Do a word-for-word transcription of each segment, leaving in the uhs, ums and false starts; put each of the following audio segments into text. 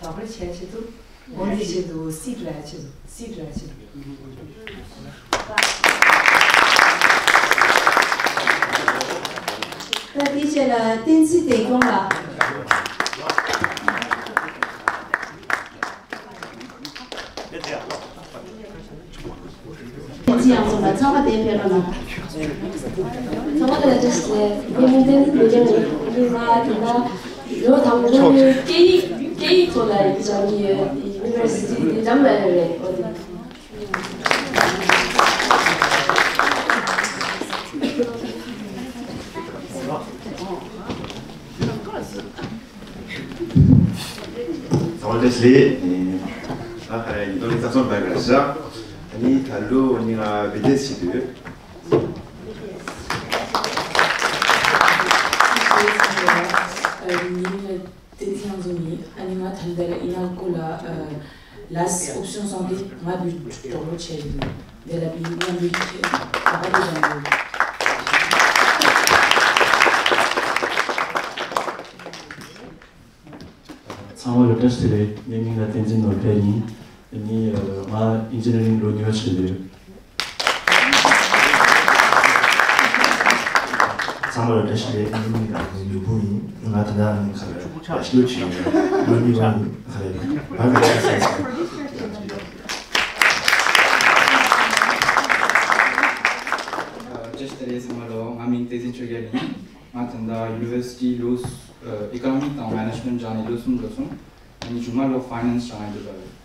ལག་པ་བྱས་བྱེད་དུ། འོ་འདི་བྱེད་དུ་སིད་ལ་བྱེད་དུ་སིད་ལ་བྱེད་དུ། ད་འདི་བྱས་ལ་བསྟན་འཛིན་བདེ་སྐྱོང་ལགས། བསྟན་འཛིན་ཡང་ཚོགས་ལ་ཚང་མ་གདན་ཕེབས་རོགས་གནང་། ཚང་མ་ལ་བཀྲ་ཤིས་བདེ་ལེགས། ངའི་མིང་བསྟན་འཛིན་བདེ་སྐྱོང་ཡིན། ང་ད་ལྟ་ལོ་དང་པོ་ནས་སྐད་ཡིག་སྐད་ཡིག་ཐོག་ལ་ཡི་གེ་སྦྱང་གི་ཡོད། ཡུ་ནི་ཝར་སི་ཊི་དེ་འགྲམ་ལ་ཡོད་རེད། འོ་དེ། ཚང་མ་བཀྲ་ཤིས་བདེ་ལེགས། ཨ་ཁ་རེ་ཡིན་དོ་ནི་ཚགས་ཚོད་འབའ་ག་རེ་ཤག་ད་ནི་ད་ལོ་ནི་ང་བི་དེ་སི་དུ། ཉིན་ལ་བསྟན་འཛིན་ཚང་འཛོམས་ཡིན། ཨ་ནི་ང་ད་ལྟ་ལ་ཨི་ན་ཀུ་ལ་ལཱ་སི་ཨོབ་ཤོན་སོང་སྟེ་ང་བི་གྲོགས་པོ་བྱས་ཡིན། དེ་ལ་བི་མཉམ་འབྲེལ་གྱི་ཁྱེད་ད་ག་དེ་བྱ་འདུག་ཚང་མ་ལ་བཀྲ་ཤིས་བདེ་ལེགས། ངའི་མིང་ལ་བསྟན་འཛིན་ནོར་འཕེལ་ཡིན། ཨ་ནི་ང་ཨིན་ཇི་ནི་ཡ་རིང་ལོ་ཉི་ཤུ་བྱས་ཡོད། ཚང་མ་ལ་བཀྲ་ཤིས་བདེ་ལེགས། ངའི་མིང་ལ་ནི་ལུས་ཕུང་ཡིན། ང་ད་ལྟ་ནི་ཁ་ལ་རེ་སྐྱོ་ཆེ་ཡིན། ལོ་གཉིས་པ་ཡིན། ཁ་ལ་རེ་བར་བར་ཆད་ས་ཡིན། བཀྲ་ཤིས་བདེ་ལེགས་ཚང་མ་ལ། ང་མིང་བསྟན་འཛིན་ཆོས་རྒྱལ་ཡིན། ང་ད་ལྟ་ཡུ་ནི་ཝར་སི་ཊི་ལོ་ཨི་ཀོ་ནོ་མིག་དང་མེ་ནེ་ཇི་མེན་ཊི་སྦྱངས་ནས་ལོ་གསུམ་འགྲོ་སོང་། ཨ་ནི་མཇུག་མ་ལོ་ཕའི་ནན་སི་སྦྱང་ཡ་འདོད་པ་རེད།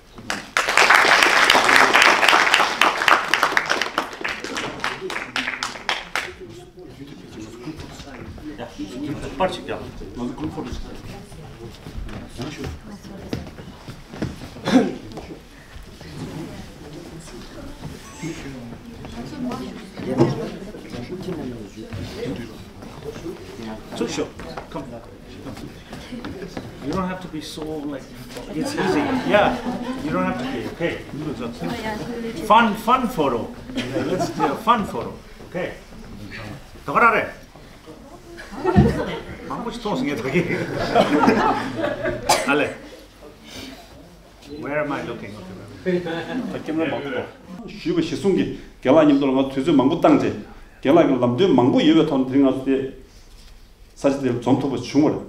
Too short. Come. You don't have to be so, like, it's easy. Yeah. You don't have to be. Okay. Fun, fun photo. Let's do a fun photo. Okay. ད་ག་རང་རེད། མང་པོ་ཞིག་མཐོང་སོང་ངས་ད་གིན། ཨ་ལེ། Where am I looking? ད་ཀེམ་ར་མང་པོ། ཞུས་པ་གཞིར་བཟུང་གིས་རྒན་ལགས་མཉམ་དུ་ལ་ང་དུས་ཚོད་མང་པོ་བཏང་རྗེས་རྒན་ལགས་ཀྱི་ལམ་སྟོན་མང་པོ་ཡོད་པའི་ཐོག་ནས་དེ་རིང་ང་ཚོ་དེ་ས་ཆ་དེར་འཛོམས་ཐུབ་པ་བྱུང་བ་རེད།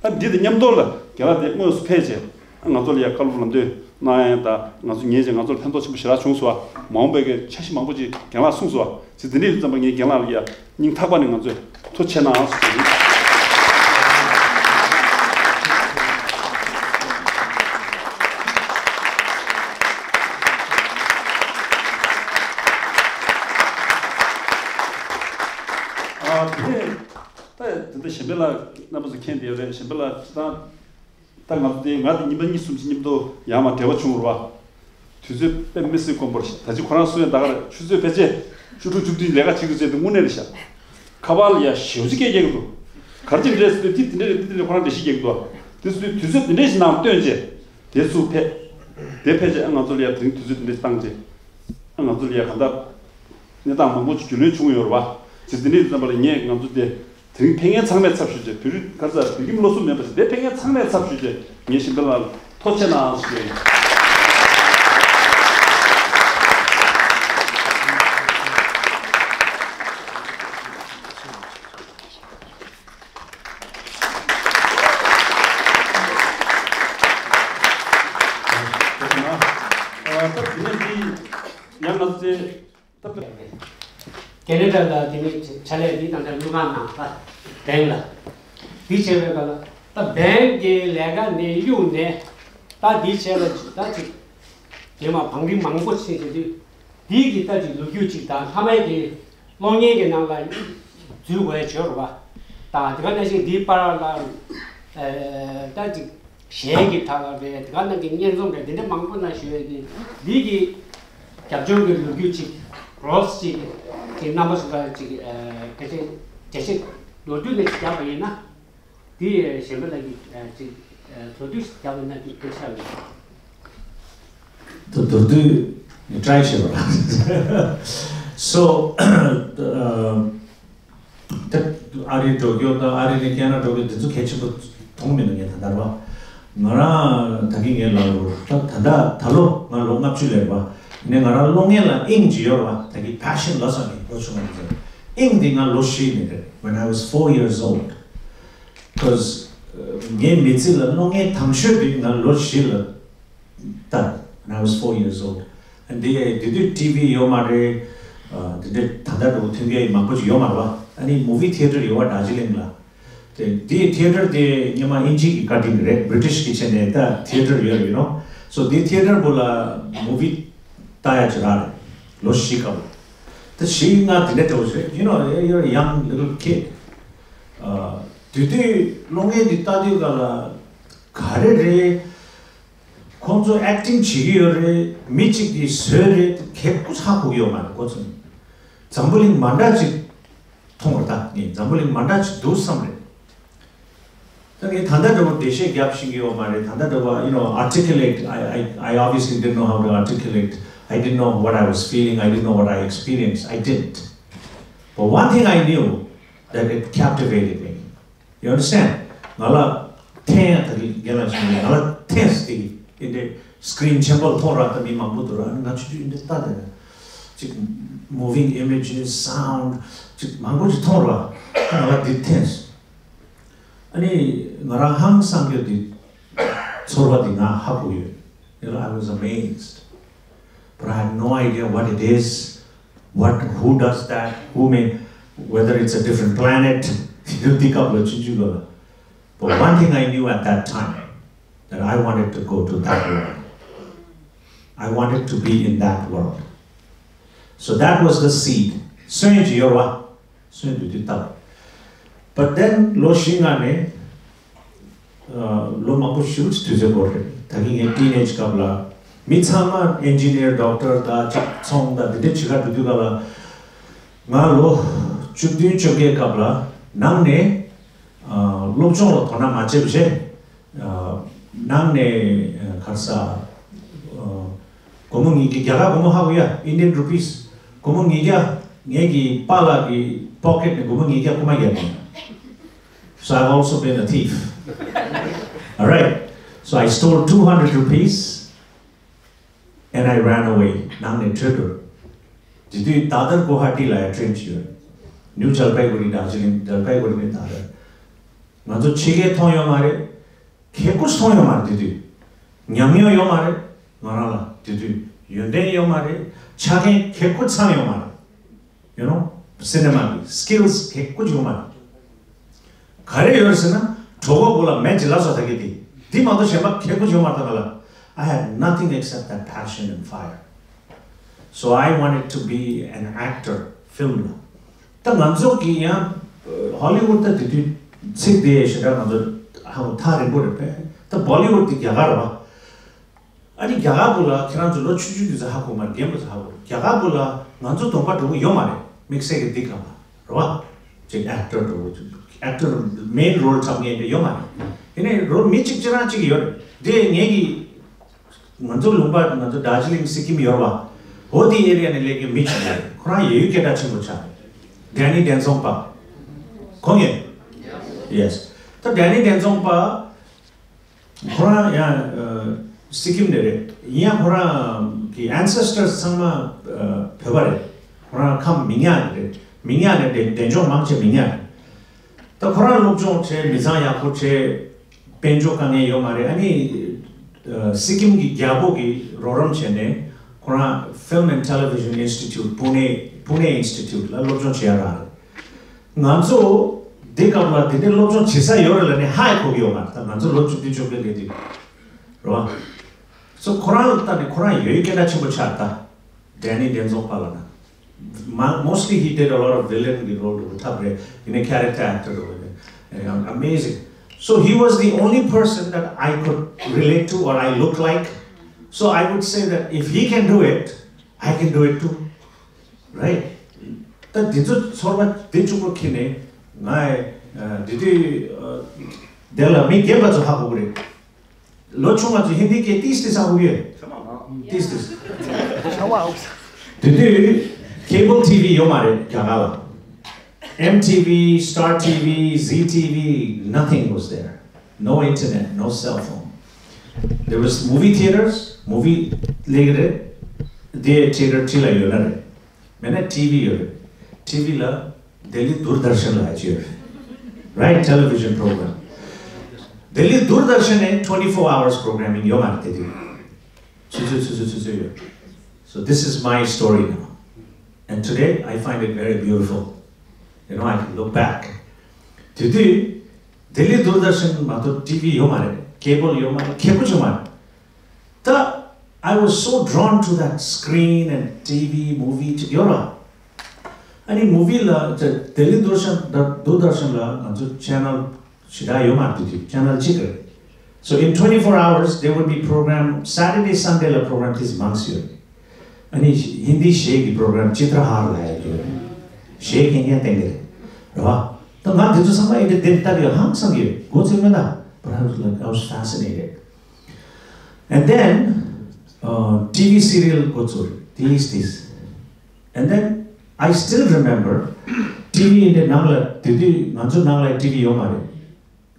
ཨ་འདི་དང་མཉམ་དུ་ལ་རྒན་ལགས་དེ་དངོས་སུ་ཕེབས་རྗེས་ང་ཚོ་ལ་ཡ་བཀའ་སློབ་ལམ་སྟོན་གནང་ཡ་དང་ང་ཚོ་ཉན་རྗེས་ང་ཚོར་ཕན་ཐོགས་ཆེན་པོ་ཞེ་དྲག་བྱུང་སོང་བ། མ་འོངས་པའི་གི་འཆར་གཞི་མང་པོ་ཅིག་རྒན་ལགས་གསུངས་སོང་བ། ཅིག་འདི་འདྲ་ཡིན་ཙམ་པ་ངས་རྒན་ལགས་ལ་ཡ་སྙིང་ཐག་པ་ནས་ང་ཚོས་ཐུགས་རྗེ་ཆེ་གནང་ཟེར་གྱི་ཡིན། ཨ་དེ་ད་དེ་འདྲ་གཞན་པའི་ལ་རྣམ་པ་ཚོ་མཁྱེན་བསྡད་ཡོད་རེད། གཞན་པའི་ལ་ཅི་ད། ད་ང་ཚོ་དེ་ང་དེ་ཉིན་པ་གཉིས་གསུམ་ཅིག་མཉམ་དུ་ཡར་མར་འབྲེལ་བ་བྱུང་རུ་བ། དུས་ཚོད་དཔེ་མི་སྲིད་དཀོན་པོ་རེད། ད་ཅི་ཁོ་རང་གསུང་ཡ་ད་ག་རེད། ཆུ་ཚོད་ཕལ་ཆེར་བཅུ་དྲུག་བཅུ་བདུན་ལས་ཀ་བྱེད་དགོས་ཚེ་དེ་དངོས་གནས་རེད་ཤག་ཁ་པར་ལ་ཡ་ཞེ་པོ་ཅིག་སྐད་རྒྱག་གི་འདུག་ག་རེ་ཅིག་འདྲ་ཟེར་དུས་དེ་དེ་འདྲ་རེད། དེ་འདྲ་རེད། ཁོ་རང་འགྲེལ་བཤད་རྒྱག་གི་འདུག་དེ་ཚོ་དུས་ཚོད་དེ་འདྲ་ཞིག་ནང་བཏོན་རྗེས་དེ་ཚུར་ཕེབས། དེ་ཕེབས་རྗེས་ཨ་ང་ཚོ་ལ་ཡ་དེ་རིང་དུས་ཚོད་དེ་འདྲ་ཞིག་བཏང་རྗེས་ཨ་ང་ཚོ་ལ་ཡ་གང་ལྟར་གནས་སྟངས་མང་པོ་ཅིག་རྒྱུས་ལོན་བྱུང་ཡོད་རེད་བ། ཅིག་དེ་འདྲ་ཡིན་ཙམ་པ་ལ་ངས་ང་ཚོ་དེ། དེ་རིང་ཕེབས་མཁན་ཚང་མའི་ཚབ་ཞུས་ཏེ། བོད་རིགས་ག་རེ་ཟེར། བོད་ཁྱིམ་སློབ་གསོ་མེད་པ་ཞིག་དེ་ཕེབས་མཁན་ཚང་མའི་ཚབ་ཞུས་ཏེ་ངས་གཞན་པ་ལ་ཐུགས་རྗེ་ཆེ་གནང་ཞུ་ཡ་ཡིན། ཨ་ད་དེ་ནས་འདི་ཡང་ང་ཚོ་དེ། ཀེ་ན་ཌ་ལ་དེ་ནས་ཕྱག་ལས་འདི་དང་ཆ་ལུས་ཁང་ནང་ད་བེང་ལ་འདི་བྱས་པའི་སྐབས་ལ་ད་བེང་གི་ལས་ཀ་ནས་གཡུག་ནས་ད་འདི་བྱས་ལ་ད་ཅིག་དེ་མ་བང་རིམ་མང་པོ་ཕྱིན་བྱས་དུས་འདི་གི་ད་ཅིག་ལོ་རྒྱུས་ཅིག་དང་ལྷ་མོའི་གི་གློག་བརྙན་གྱི་ནང་ལ་འཛུལ་དགོས་ཡ་བྱོས་རོགས་པ་དང་དེ་ག་ནང་བཞིན་འདིའི་པར་ལ་ད་ཅིག་གཞན་གྱི་ཐད་ལ་རེད། དེ་ག་ནང་གི་སྙན་རྩོམ་རེད། དེ་འདྲ་མང་པོ་ན་ཞུ་ཡས་དེ་འདི་གི་རྒྱབ་ལྗོངས་ཀྱི་ལོ་རྒྱུས་ཅིག་རོབ་ཅིག་གི་རྣམ་པ་ཞིག་ལ་ཅིག་ཕལ་ཆེར་འགྲེལ་བཤད་མདོར་བསྡུས་ནས་ཅིག་བརྒྱབ་པ་ཡིན་ན། འདི་གཞན་པ་ལ་གི་ཅིག་མདོར་བསྡུས་ཤིག་བརྒྱབ་པ་ན་ཅིག་ཕན་ཆེ་བ་ཡིན། མདོར་བསྡུས་ནས་ཊ་རའི་བྱེད་པ་རེད། སོ། ད་ཨ་རི་འགྲོ་རྒྱུ་དང་ཨ་རི་ནས་ཁེ་ན་ཌ་འགྲོ་རྒྱུ་འདི་ཚོ་གལ་ཆེན་པོ་མཐོང་མི་འདུག་ངས་ད་ལྟ་རེད་བ། ང་རང་ད་གིན་ངས་ལབ་རོགས། ད་ད་ད་ད་ལོ་ང་ལོ་ལྔ་བཅུ་ལས་རེད་པ། ནས་ང་རང་གློག་བརྙན་ལ་དབྱིངས་ཅིག་ཡོད་རེད་པ། ད་གིན་passion ལབ་ས་ནས་ལོ་ཆུང་བ་ནས་དབྱིངས་འདི་ང་ལོ་བཞི་ནས་རེད། When I was four years old, because ངའི་མི་ཚེ་ལ་གློག་བརྙན་དང་ཤོས་དེ་ང་ལོ་བཞི་ལ་ལྟ། When I was four years old. འདི་དེ་དུས་ཊི་ཝི་ཡོད་མ་རེད། དེ་འདྲ་ད་ལྟ་འདྲ་བོ་མཐུན་རྐྱེན་མང་པོ་ཅིག་ཡོད་མ་རེད་པ། ཨ་ནི་movie theatre ཡོད་པ་དར་ཇི་ལིང་ལ། དེ་དེའི་ཐི་ཡེ་ཊར་དེ་སྔོན་མ་དབྱིན་ཇི་གི་ཀ་ཊིང་རེད། བྷི་རི་ཊི་ཤི་གི་བྱས་ནས་ད་ཐི་ཡེ་ཊར་ཡོད་རེད། you know. So དེ་ཐི་ཡེ་ཊར་བུ་ལ་movie ལྟ་ཡ་ཅིག་རག་རེད། ལོ་བཞི་སྐབས་ལ། ད་བཞི་ལྔ་དེ་འདྲ་འདྲ་བོ་ཞིག you know, you're a young little kid. དེ་དུས་གློག་བརྙན་འདི་ལྟ་དུས་ག་ལ་ག་རེ་རེད། ཁོང་ཚོ་ཨེག་ཊིང་བྱེད་ཀྱི་ཡོད་རེད། མི་གཅིག་གིས་བཟོས་རེད། གད་སྐུ་ཧ་གོ་གི་ཡོད་མ་རེད། ཁོ་ཚོ་འཛམ་བུ་གླིང་མ་འདྲ་ཅིག་མཐོང་བ་རེད། ད་ངས་འཛམ་བུ་གླིང་མ་འདྲ་ཅིག་འདུག་བསམ་རེད། ད་ངས་ད་ལྟ་འདྲ་བོ་འགྲེལ་བཤད་རྒྱབ་ཤེས་ཀྱི་ཡོད་མ་རེད། ད་ལྟ་འདྲ་བོ you know, articulate. I, I, I obviously didn't know how to articulate. I didn't know what I was feeling. I didn't know what I experienced. I didn't. But one thing I knew, that it captivated me. You understand? ང་ལ་འཐེན་ཡ། ད་གི་རྒན་ལགས་ཞིག་ང་ལ་འཐེན་སྟེ་ཨིན་དེ་སི་ཀི་རིན་ཆེན་པོ་མཐོང་ར། ད་མི་མང་པོ་འདུག་ར། ང་ཆུང་ཆུང་ཨིན་དེ་ལྟ་དེ་ན་ཅིག་moving images, sound ཅིག་མང་པོ་ཅིག་མཐོང་ར། ང་ལ་འདི་འཐེན། ཨ་ནི་ང་རང་ཧང་སང་རྒྱུ་འདི་ཚོར་བ་འདི་ང་ཧ་གོ་ཡོད། You know, I was amazed. But I had no idea what it is, what, who does that, who may, whether it's a different planet. འདི་སྐབས་ལ་ཆུང་ཆུང་ལ། But one thing I knew at that time, that I wanted to go to that world. I wanted to be in that world. So that was the seed. སོན་གྱི་ཡོད་རེད་པ། སོན་དུས་དུས་བཏབ། But then ལོ་བཞི་ལྔ་ནས་ལོ་མང་པོ་ཞིག་དུས་ཚོད་འགོར་རེད། ད་གིན་ངའི་ཊིན་ཨེཇ་སྐབས་ལ་མི་ཚང་མ་ཨེན་ཇི་ནི་ཡར། ཌོག་ཊར་དང་ཅིག་ཚོང་དང་འདི་འདྲ་བྱེད་ག་འགྲོ་དུས་སྐབས་ལ། ང་ལོ་བཅུ་བདུན་བཅོ་བརྒྱད་སྐབས་ལ་ནང་ནས་སློབ་སྦྱོང་ལ་དོ་སྣང་མ་བྱས་པ་བྱས། ནང་ནས་ག་རེ་ཟ། སྒོར་མོ་ཉིས་བརྒྱ། རྒྱ་གར་སྒོར་མོ་ཧ་གོ་ཡ། Indian rupees. སྒོར་མོ་ཉིས་བརྒྱ། ངེད་ཀྱི་པཱ་ལགས་ཀྱི་པོ་ཀེཊ་ནས་སྒོར་མོ་ཉིས་བརྒྱ་རྐུ་མ་བརྒྱབ་ནས། So I've also been a thief. Alright. So I stole two hundred rupees and I ran away. ནང་ནས་བྲོས་འགྲོ། དེ་དུས་ད་དར་གུ་ཧ་ཊི་ལ་ཡ་ཊེན་བྱས་ཡོད། ནིའུ་ཇལ་པའི་གུ་རི། དར་ཇི་ལིང་། ཇལ་པའི་གུ་རི་ནས་ད་དར། ང་ཚོ་ཕྱི་རྒྱལ་མཐོང་ཡོད་མ་རེད། གད་སྐུ་མཐོང་ཡོད་མ་རེད། དེ་དུས་ཉམས་མྱོང་ཡོད་མ་རེད། ང་རང་ལ་དེ་དུས་ཡོན་ཏན་ཡོད་མ་རེད། ཆ་རྐྱེན་གད་སྐུ་ཚང་ཡོད་མ་རེད། You know, cinema གི་སི་ཀིལ་སི་གད་སྐུ་ཡོད་མ་རེད། ག་རེ་ཡོད་རེད་ཟེར་ན། གྲོད་ཁོག་གུ་ལ་མེ་ཅིག་ལབ་ས་ད་གི་དེ། དེ་མ་གཏོགས་གཞན་པ་གད་སྐུ་ཡོད་མ་རེད། ད་ང་ལ། I had nothing except that passion and fire. So I wanted to be an actor, film ལ། ད་ང་ཚོ་གི་ཡང་ཧོ་ལི་ཝུཌ་ད་དེ་དུས་ཚིག་དེ་ཞེ་དྲག་ང་ཚོ་ཧ་གོ་ཐག་རིང་པོ་རེད་པས། ད་བོ་ལི་ཝུཌ་དེ་རྒྱ་གར་རེད་པ། ཨ་ནི་རྒྱ་གར་བུ་ལ་ཁྱེད་རང་ཚོ་ལོ་ཆུང་ཆུང་དུས་ཚོད་ཧ་གོ་མ་རེད། རྒན་པ་ཚོ་ཧ་གོ་རེད། རྒྱ་གར་བུ་ལ་ང་ཚོ་གདོང་པ་འདྲ་བོ་ཡོད་མ་རེད། དམིགས་བསལ་གྱི་འདི་ག་ལ་རེད་པ། ཅིག་ཨེག་ཊར་འདྲ་བོ་ཅིག་ཨེག་ཊར་མེན་རོལ་འཁྲབ་མཁན་དེ་ཡོད་མ་རེད། ཡིན་ནའི་རོལ་མི་གཅིག་གཅིག་རང་གཅིག་ཡོད་རེད། དེ་ངེད་ཀྱི་ང་ཚོ་ལུང་པ། ང་ཚོ་དར་ཇི་ལིང་སི་ཀིམ་ཡོད་རེད་པ། འོ་དེ་ཨེ་རི་ཡ་ནས་སླེབས་མཁན་མི་གཅིག་ཡོད་རེད། ཁོ་རང་ཡོད་ཡོད་སྐད་གྲགས་ཆེན་པོ་ཆགས་རེད། ཌེ་ནི་ཌེན་སོང་པ། ཁོང་ཡོད། Yes. ད་ཌེ་ནི་ཌེན་སོང་པ། ཁོ་རང་ཡང་སི་ཀིམ་ནས་རེད། ཡིན་ཡང་ཁོ་རང་གི་ཨེན་སེ་སི་ཊར་སི་ཚང་མ་བོད་པ་རེད། ཁོ་རང་ཁམས་མི་ཉག་ནས་རེད། མི་ཉག་ནས་འདས་འདས་འཇོག་མང་ཆེ་མི་ཉག་རེད། ད་ཁོ་རང་སློབ་སྦྱོང་བྱས། མི་ཚང་ཡག་པོ་བྱས། དཔལ་འབྱོར་དཀའ་ངལ་ཡོད་མ་རེད། ཨ་ནི་སི་ཀིམ་གྱི་རྒྱལ་པོ་གིས་རོགས་རམ་བྱས་ནས་ཁོ་རང་Film and Television Institute, Pune, Pune Institute ལ་སློབ་སྦྱོང་བྱེད་ཡ་རག་རེད། ང་ཚོ་འདི་སྐབས་ལ་དེ་འདྲའི་སློབ་སྦྱོང་བྱེད་ས་ཡོད་རེད་ལབ་ནས་ཧ་ཡང་གོ་གི་ཡོད་མ་རེད། ད་ང་ཚོ་ལོ་བཅུ་བདུན་བཅོ་བརྒྱད་སླེབས་དུས་རེད་པ། སོ་ཁོ་རང་ལ་ལྟ་ནས་ཁོ་རང་ཡོད་ཡོད་སྐད་གྲགས་ཆེན་པོ་ཆགས། ད་ཌེ་ནི་ཌེན་སོང་པ་ལབ་ན། Mo- mostly he did a lot of villain གི་རོལ་འདྲ་བོ་འཁྲབ་རེད། ཡིན་ནའི་ཁེ་རེག་ཊར་ཨེག་ཊར་འདྲ་བོ་རེད། And, um, amazing. So he was the only person that I could relate to or I look like. So I would say that if he can do it, I can do it too. Right? ད་འདི་ཚོ་ཚོར་བ་འདི་གཅིག་པོ་ཁྱེར་ནས་ང་ཨ་འདི་དུས་ཨ་དེ་ལ་མི་རྒན་པ་ཚོ་ཧ་གོ་གི་རེད། ལོ་ཆུང་བ་ཚོ་ཧིན་དི་སྐད་ཏིས་ཏིས་ཧ་གོ་གི་ཡོད། ཏིས་ཏིས། དེ་དུས་ཁེ་བལ་ཊི་ཝི་ཡོད་མ་རེད་རྒྱ་གར་ལ། M T V, Star T V, Zee T V, nothing was there. No internet, no cell phone. There was movie theaters, movie ལེགས་རེད། དེ་theater ཁྲི་ལ་ཡོད་ན་རེད། མེད་ན་ཊི་ཝི་ཡོད་རེད། ཊི་ཝི་ལ་Delhi Doordarshan ལ་ཡོད་རེད། Right, television program. Delhi Doordarshan ནས twenty four hours programming ཡོད་མ་རེད་དེ་དུས། ཆུ་ཚོད་ཆུ་ཚོད་ཆུ་ཚོད་ཡོད། So this is my story now. And today I find it very beautiful. You know, I can look back. དེ་དུས་Delhi Doordarshan མ་གཏོགས་ཊི་ཝི་ཡོད་མ་རེད། cable ཡོད་མ་རེད། cable ཡོད་མ་རེད། ད་I was so drawn to that screen and ཊི་ཝི, movie ཅིག་ཡོད་ར། ཨ་ནི་movie ལ་Delhi Doordarshan Doordarshan ལ་ང་ཚོ་channel ཞེ་དྲག་ཡོད་མ་རེད། དེ་དུས་channel གཅིག་རེད། So in twenty four hours there would be program, Saturday Sunday ལ་program དེ་མང་ཙམ་ཡོད། ཨ་ནི་ཧིན་དི་གཞས་ཀྱི་program Chitrahar ལ་ཡོད། གཞས་མཁན་མཁན་བསྟན་གྱི་རེད། རེད་བ། ད་ང་དེ་ཚོ་ཚང་མ་ཨེ་འདྲ་དེ་ལྟ་གི་ཧང་སང་གི་མགོ་ཚོས་མེད་ད། But I was like, I was fascinated. And then uh, ཊི་ཝི་serial འགོ་ཚུགས། This, this. And then I still remember ཊི་ཝི་འདི་ནང་ལ་དེ་དུས་ང་ཚོ་ནང་ལ་ཊི་ཝི་ཡོད་མ་རེད།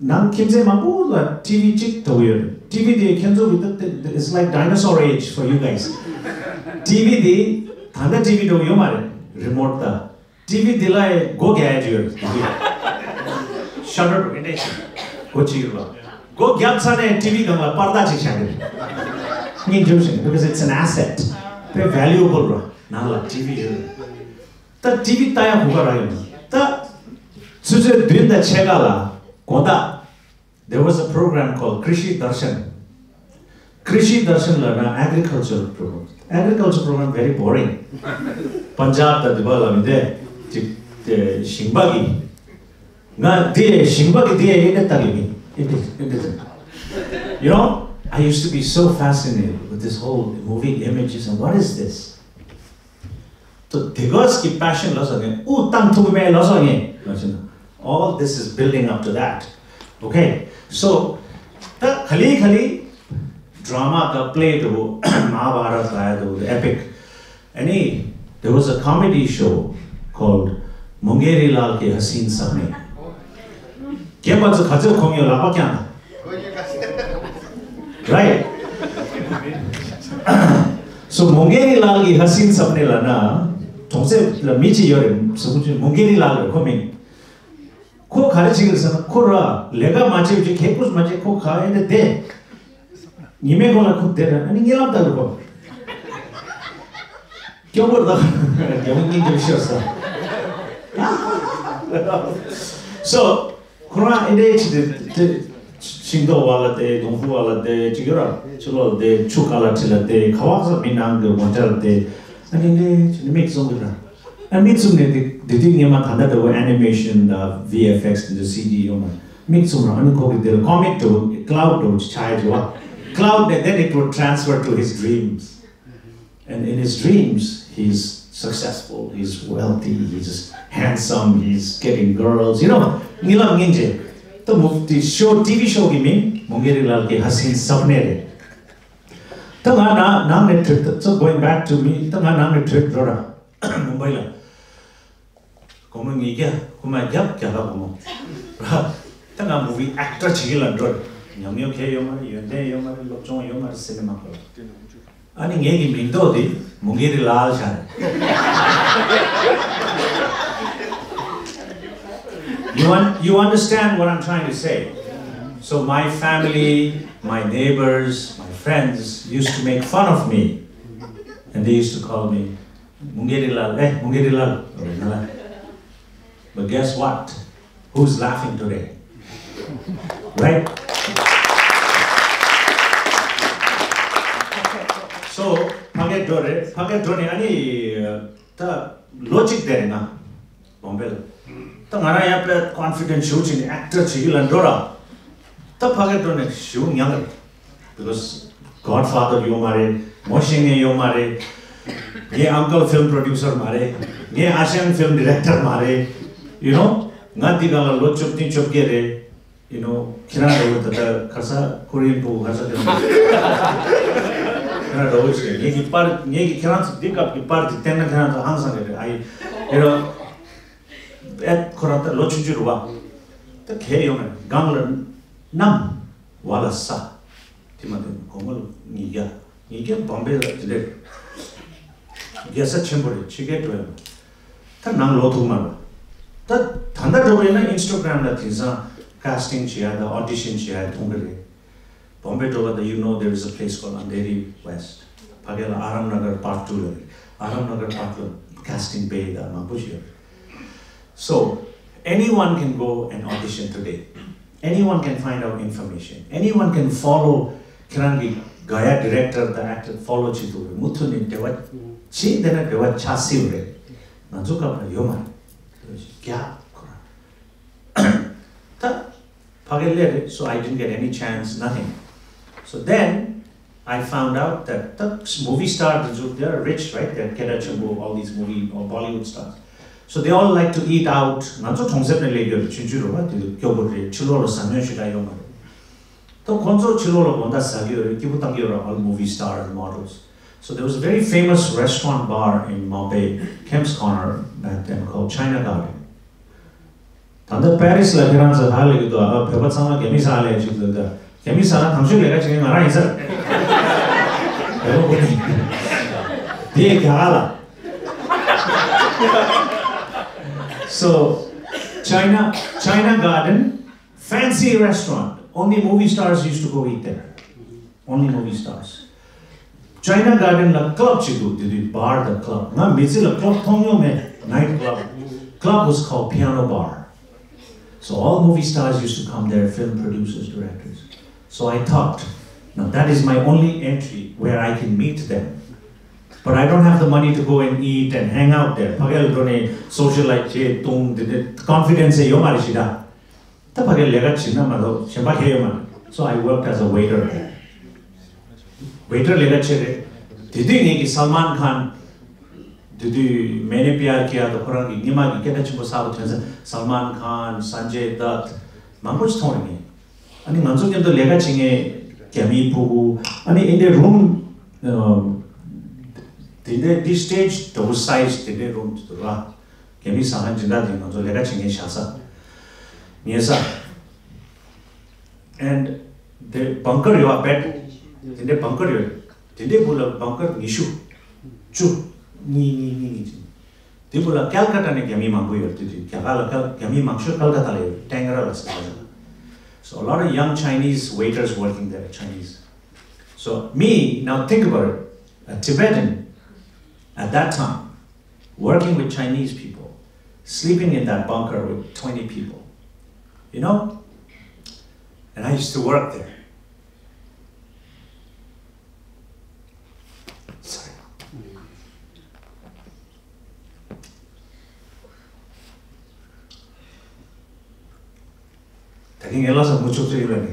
ནང་ཁྱིམ་མཚེས་མང་པོ་ལ་ཊི་ཝི་གཅིག་འདྲ་པོ་ཡོད་རེད། ཊི་ཝི་དེ་ཁྱེད་ཚོ་གི་ད་ད་it's like dinosaur age for you guys. ཊི་ཝི་དེ་ད་ལྟ་ཊི་ཝི་འདྲ་པོ་ཡོད་མ་རེད། རི་མོཊ་དང་། ཊི་ཝི་འདི་ལ་ཡ་སྒོ་རྒྱག་ཡ་ཅིག་ཡོད་རེད། Shuttered window. སྒོ་ཅིག་ཡོད་པ། སྒོ་བརྒྱབ་ཚར་ནས་ཊི་ཝི་སྒང་ལ་པར་རྟགས་ཅིག་བཞག་གི་རེད། སྙིང་རྗེ་པོ་ཞིག་because it's an asset. དཔེ་valuable ར། ནང་ལ་ཊི་ཝི་ཡོད་རེད། ད་ཊི་ཝི་ལྟ་ཡ་ག་པར་རག་ཡོད་ན། ད་ཆུ་ཚོད་བདུན་དང་ཕྱེད་ཀ་ལ་དགོང་དག There was a program called Krishi Darshan. Krishi Darshan ལབ་ན་agriculture program. Agriculture program very boring. པན་ཇབ་དང་འདི་པ་ལ་མི་འདི་ཅིག་དེ་ཞིང་པ་གི། ང་དེ་ཞིང་པ་གི་དེ་ཡིན་ནི་ལྟ་གི་མིན། It is, it is. You know, I used to be so fascinated with this whole moving images and what is this? ད་དེ་ག་གི་passion ལ་སོགས་ངས་དབུགས་བཏང་ཐུབ་མེད་ལ་སོགས་ངས་ང་ཚོ་ན། All this is building up to that. Okay, so ད་ག་ལེ་ག་ལེ་drama དང་play འདྲ་པོ། Mahabharata ལབ་ཡ་འདྲ་པོ། Epic. ཨ་ནི་there was a comedy show called Mungeri Lal Ke Haseen Sapne. རྒན་པ་ཚོ་ག་ཚོད་གོ་མྱོང་ལག་པ་བརྐྱངས་དང་། Right. So Mungeri Lal Ke Haseen Sapne ལབ་ན། གྲོང་གསེབ་ལ་མི་གཅིག་ཡོད་རེད། སུ་ཁོ་ཆུ་Mungeri Lal རེད་ཁོ་མིང་། ཁོ་ག་རེ་བྱེད་ཀྱི་རེད་ཟེར་ན། ཁོ་ར་ལས་ཀ་མ་བྱེད་བྱེད་གད་ཁུག་མ་བྱེད། ཁོ་ག་ཨེ་འདྲ་བསྡད། ཉི་མའི་གུང་ལ་ཁོ་བསྡད་ར། ཨ་ནི་གཉིད་ལམ་ལྟ་རུ་ཁོ་སྐྱོ་པོར་ད་རྒྱལ་མོ་སྙིང་རྗེ་ཤོར་ས། So ཁོ་རང་ཨེ་འདྲ་བྱེད་དེ། ཤིང་ཏོག་བ་ལ་བསྡད། སྡོང་ཕུ་བ་ལ་བསྡད། ཅིག་ཡོད་ར། ཕྱི་ལོགས་ལ་བསྡད། ཆུ་ཁ་ལ་ཁྲིད་ལ་བསྡད། ག་བ་ས་མི་ནང་གི་མོ་ཊ་ལ་བསྡད། ཨ་ནི་ཨེ་འདྲ་བྱེད་ནི་མིག་བཙུམ་གི་ར། ཨ་མིག་བཙུམ་ནས་དེ་དེ་དུས་སྔོན་མ་ད་ལྟ་འདྲ་པོ་animation དང་V F X དེ་ཚོ་C G ཡོད་མ་རེད། མིག་བཙུམ་རང་ཨ་ནི་ཁོ་གི་དེ་ལ་comic འདྲ་པོ་cloud འདྲ་པོ་ཆགས་ཡ་ཅིག་བ། Cloud ནས་then it would transfer to his dreams. And in his dreams, he's successful, he's wealthy, he's handsome, he's getting girls, you know, རྨི་ལམ་རྨིས་བྱས། ད་མོ་དེ་show, T V show གི་མིང་Mungeri Lal Ke Haseen Sapne རེད། ད་ང་ནང་ནང་ནས་བྲོས། So going back to me, ད་ང་ནང་ནས་བྲོས་འགྲོ་ར། མུམ་བྷའི་ལ། སྒོར་མོ་ཉིས་བརྒྱ་ཁོ་མ་བརྒྱབ། རྒྱ་གར་སྒོར་མོ། ད་ང་movie actor བྱེད་ཀྱི་ལ་འགྲོ། ཉམས་མྱོང་གང་ཡང་ཡོད་མ་རེད། ཡོན་ཏན་ཡོད་མ་རེད། སློབ་སྦྱོང་ཡོད་མ་རེད། སེམས་མ་ཁོ། ཨ་ནི་ངེད་ཀྱི་མིང་ཐོག་དེ་Mungeri Lal བྱས་རེད། You un- you understand what I'm trying to say? So my family, my neighbors, my friends used to make fun of me, and they used to call me Mungeri Lal, eh, Mungeri Lal. But guess what? Who's laughing today? Right? So ཕ་གིར་འགྲོ་རེད། ཕ་གིར་འགྲོ་ནས་ཨ་ནི་ད་ལོ་གཅིག་བསྡད་རེད་ང་བོམ་བེ་ལ། ད་ང་རང་ཡང་དཔེ་confident ཞེ་པོ་ཅིག་ནས་actor བྱེད་ཀྱི་ལ་འགྲོ་ར། ད་ཕ་གིར་འགྲོ་ནས་ཞེ་པོ་མྱངས་རེད། Because godfather ཡོད་མ་རེད། ངོ་ཤེས་མཁན་ཡོད་མ་རེད། ངའི་uncle film producer མ་རེད། ངའི་ཨ་ཞང་film director མ་རེད། You know, ང་འདི་ག་ལ་ལོ་བཅུ་བདུན་བཅོ་བརྒྱད་རེད། You know, ཁྱེད་རང་འདྲ་བོ་ད་ལྟ་ཁ་ས་ཁོ་རེ་ཡིན་པོ་ཁ་ས་དེ་རང་། ཁྱེད་རང་འདྲ་བོ་ཞིག་རེད། ངེད་ཀྱི་པར་ངེད་ཀྱི་ཁྱེད་རང་ཚོ་འདི་སྐབས་ཀྱི་པར་འདི་བསྟན་ན་ཁྱེད་རང་ཚོ་ཧང་སང་གི་རེད། ཨ་ཡི། You know, ཨེ་ཁོ་རང་ད་ལོ་ཆུང་ཆུང་རེད་བ། ད་གས་ཡོང་ནས་སྒང་ལ་གནམ། བ་ལ་ས། མ་འདོན་དགོང་མོ་ལ་ཉིས་བརྒྱ། ཉིས་བརྒྱ་བམ་པེ་ལ་དེ་འདྲས་རྒྱལ་ས་ཆེན་པོ་རེད། ཕྱི་རྒྱལ་འགྲོ་ཡ་མ། ད་ནང་ལོག་ཐུབ་མ་རེད། ད་ད་ལྟ་འགྲོ་བ་ཡིན་ན་ཨིན་སི་ཊ་གྷ་རམ་ལ་དེང་སང་casting་བྱེད་ཡ་དང་audition་བྱེད་ཡ་མཐོང་གི་རེད། བོམ་པེ་འགྲོ་བ་དང་you know there is a place called Andheri West། ཕ་གི་ལ་ཨ་རམ་ན་གར་part two་ལ་རེད། ཨ་རམ་ན་གར་part two་ལ་casting་པེ་དང་མང་པོ་ཞིག་ཡོད་རེད། So anyone can go and audition today. Anyone can find out information. Anyone can follow. ཁྱེད་རང་གི་ག་ཡ་director་དང་actor་follow་བྱེད་ཐུབ་རེད། མུ་མཐུད་ནས་འབྲེལ་བ་བྱེད་བསྡད་ན་འབྲེལ་བ་ཆགས་སྲིད་རེད། ང་ཚོ་སྐབས་ལ་ཡོད་མ་རེད། རྒྱ་ཁོ་རང་ད་ཕ་གི་ལས་རེད། So I didn't get any chance, nothing. So then I found out that the movie star དེ་ཚོ they are rich, right? They are སྐད་གྲགས་ཆེན་པོ། All these movie or Bollywood stars. So they all like to eat out. ང་ཚོ་གྲོང་གསེབ་ནས་སླེབས་ཡོད་རེད། ཆུང་ཆུང་རེད་བ། དེ་སྐྱོ་པོ་རེད། ཕྱི་ལོགས་ལ་ཟ་སྣོན་ཞེ་དྲག་ཡོད་མ་རེད། ད་ཁོང་ཚོ་ཕྱི་ལོགས་ལ་དགོང་དག་ཟ་གི་ཡོད་རེད། སྐྱིད་པོ་བཏང་གི་ཡོད་རེད། All movie stars and models. So there was a very famous restaurant bar in Mumbai, Kemp's Corner, back then called China Garden. ད་ལྟ་པེ་རི་སི་ལ་ཁྱེད་རང་ཚོ་ཧ་ལས་ཀྱི་འདུག་ཨ། བོད་པ་ཚང་མ་རྒྱ་མི་ཟ་ལས་ཅིག་འདུག་ད་རྒྱ་མི་ཟ་ན་དང་ཤོས་ལས་ཀ་བྱེད་མཁན་ང་རང་ཡིན་ས་རེད། བོད་པ་ཀུན་གྱིས་དེ་རྒྱ་གར་ལ། So China, China Garden, fancy restaurant. Only movie stars used to go eat there. Only movie stars. China Garden ལ་club ཅིག་འདུག་དེ་དུས་bar དང་club. ང་མི་ཚེ་ལ་club་མཐོང་མྱོང་མེད། Night club. Club was called Piano Bar. So all movie stars used to come there, film producers, directors. So I thought, now that is my only entry where I can meet them. But I don't have the money to go and eat and hang out there. ཕ་གི་ལ་འགྲོ་ནས་socialite་བྱེད་གཏོང་དེ་འདྲ་confidence་ཡོད་མ་རེད་ཤི་ད། ད་ཕ་གིར་ལས་ཀ་བྱེད་ན་མ་གཏོགས་གཞན་པ་གང་ཡང་ཡོད་མ་རེད། So I worked as a waiter there. Waiter་ལས་ཀ་བྱས་རེད། དེ་དུས་ངེད་ཀྱི་Salman Khan། དེ་དུས मैंने प्यार किया དང་ཁོ་རང་གི་སྔོན་མ་གི་སྐད་གྲགས་ཆེན་པོ་གསར་པ་ཐོན་ས། Salman Khan, Sanjay Dutt། མང་པོ་ཞིག་མཐོང་རེད་ངས། ཨ་ནི་ང་ཚོ་མཉམ་དུ་ལས་ཀ་བྱེད་མཁན་རྒྱ་མིའི་ཕྲུ་གུ། ཨ་ནི་in the room དེ་འདྲའི་འདི་stage་འདྲ་བོ་size་དེ་འདྲའི་room་དེ་འདུག་ར། རྒྱ་མིའི་ཟ་ཁང་སྦྱིན་བདག་དེ་ང་ཚོ་ལས་ཀ་བྱེད་མཁན་བཞག་ས། ཉལ་ས། And the bunker ཡོད་ཨ། bed། དེ་འདྲའི་bunker་ཡོད། དེ་འདྲའི་སྦུག་ལ་bunker་ཉི་ཤུ། བཅུ། གཉིས་གཉིས་གཉིས་གཉིས་ཅན། དེ་སྦུག་ལ་ཀལ་ཀ་ཏ་ནས་རྒྱ་མི་མང་པོ་ཡོད། དེ་དུས་རྒྱ་གར་ལ་ཀལ་རྒྱ་མི་མང་ཤོས་ཀལ་ཀ་ཏ་ལ་ཡོད། ཊེང་ར་ལ་ཟེར་བ་ཞིག So a lot of young Chinese waiters working there, Chinese. So me, now think about it, a Tibetan at that time, working with Chinese people, sleeping in that bunker with twenty people, you know? And I used to work there. Sorry. ད་གིན་ངས་ལྷ་ས་མུ་ཆོག་ཆོག་ཡོད་ལ་ནི།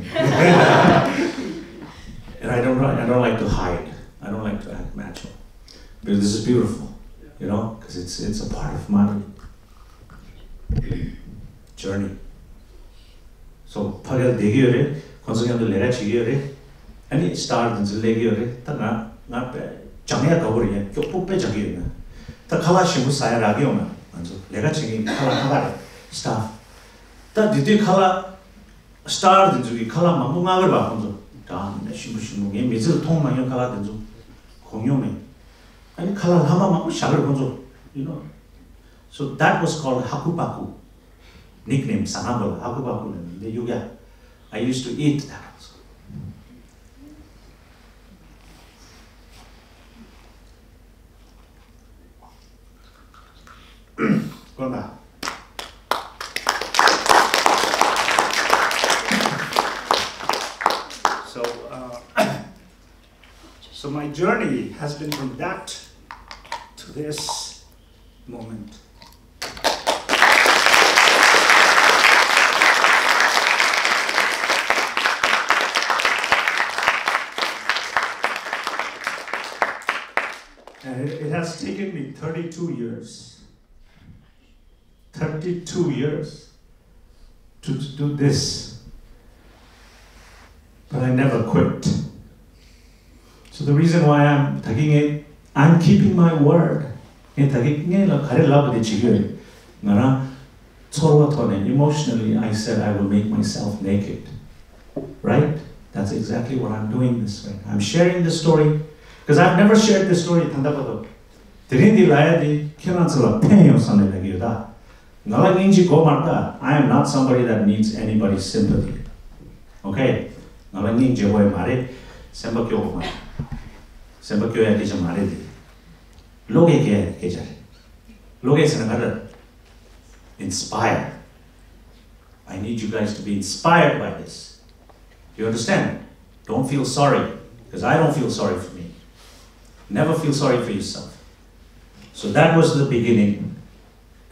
And I don't, I don't like to hide. I don't like to act macho. But this is beautiful, you know, because it's, it's a part of my journey. So ཕ་གིར་བསྡད་ཀྱི་ཡོད་རེད། ཁོང་ཚོ་མཉམ་དུ་ལས་ཀ་བྱེད་ཀྱི་ཡོད་རེད། ཨ་ནི་star་དེ་ཚོ་སླེབས་ཀྱི་ཡོད་རེད། ད་ང་ང་དཔེ་སྦྱང་ཡ་དགའ་པོ་རེད། ཡ་སྐྱོ་པོ་དཔེ་སྦྱང་གི་ཡོད་ན། ད་ཁ་ལག་ཞིམ་པོ་ཟ་ཡ་རག་གི་ཡོད་མ་རེད། ང་ཚོ་ལས་ཀ་བྱེད་མཁན་གྱི་ཁ་ལག་ཁ་ཁ་རེད། Staff། ད་དེ་དུས་ཁ་ལག་star་དེ་ཚོ་གི་ཁ་ལག་མང་པོ་མངགས་གི་རེད་པ། ཁོང་ཚོ་འདྲ་མི་འདྲ་ཞིམ་པོ་ཞིམ་པོ། ངའི་མི་ཚེ་ལ་མཐོང་མ་མྱོང་ཁ་ལག་དེ་ཚོ། གོ་མྱོང་མེད། ཨ་ནི་ཁ་ལག་ལྷག་མ་མང་པོ་བཞག་གི་རེད་ཁོང་ཚོ། You know. So that was called haku paku. Nickname ཟ་ཁང་པ་ལ་ཧ་ཁུ་པ་ཁུ་ལ་ནི་འདི་གཡུག་ཡ། I used to eat that also. དགོངས་དག So, uh, so my journey has been from that to this moment. And it, it has taken me thirty-two years. Thirty-two years to, to do this. But I never quit. So the reason why I'm talking it, I'm keeping my word. ངས་ད་གིན་ངས་ལ་ག་རེ་ལབ་པ་དེ་བྱེད་ཀྱི་ཡོད་རེད། ང་རང་ཚོར་བ་ཐོག་ནས། emotionally I said I will make myself naked. Right? That's exactly what I'm doing this way. I'm sharing this story because I've never shared this story. ད་ལྟ་བར་དུ། དེ་རིང་འདི་ལབ་ཡ་དེ་ཁྱེད་རང་ཚོ་ལ་ཕན་ཡོང་བསམ་ནས་ལབ་ཀྱི་ཡོད་ད། ང་ལ་སྙིང་རྗེ་དགོས་མ་རེད་ད། I am not somebody that needs anybody's sympathy. Okay? ང་ལ་སྙིང་རྗེ་དགོས་ཡ་མ་རེད། སེམས་པ་སྐྱོ་བ་མ་རེད། སེམས་པ་སྐྱོ་ཡ་སྐད་ཆ་མ་རེད་དེ། བློ་སྐྱེད་སྐྱེ་ཡ་སྐད་ཆ་རེད། བློ་སྐྱེད་ཟེར་ན་ག་རེ། Inspire. I need you guys to be inspired by this. You understand? Don't feel sorry, because I don't feel sorry for me. Never feel sorry for yourself. So that was the beginning.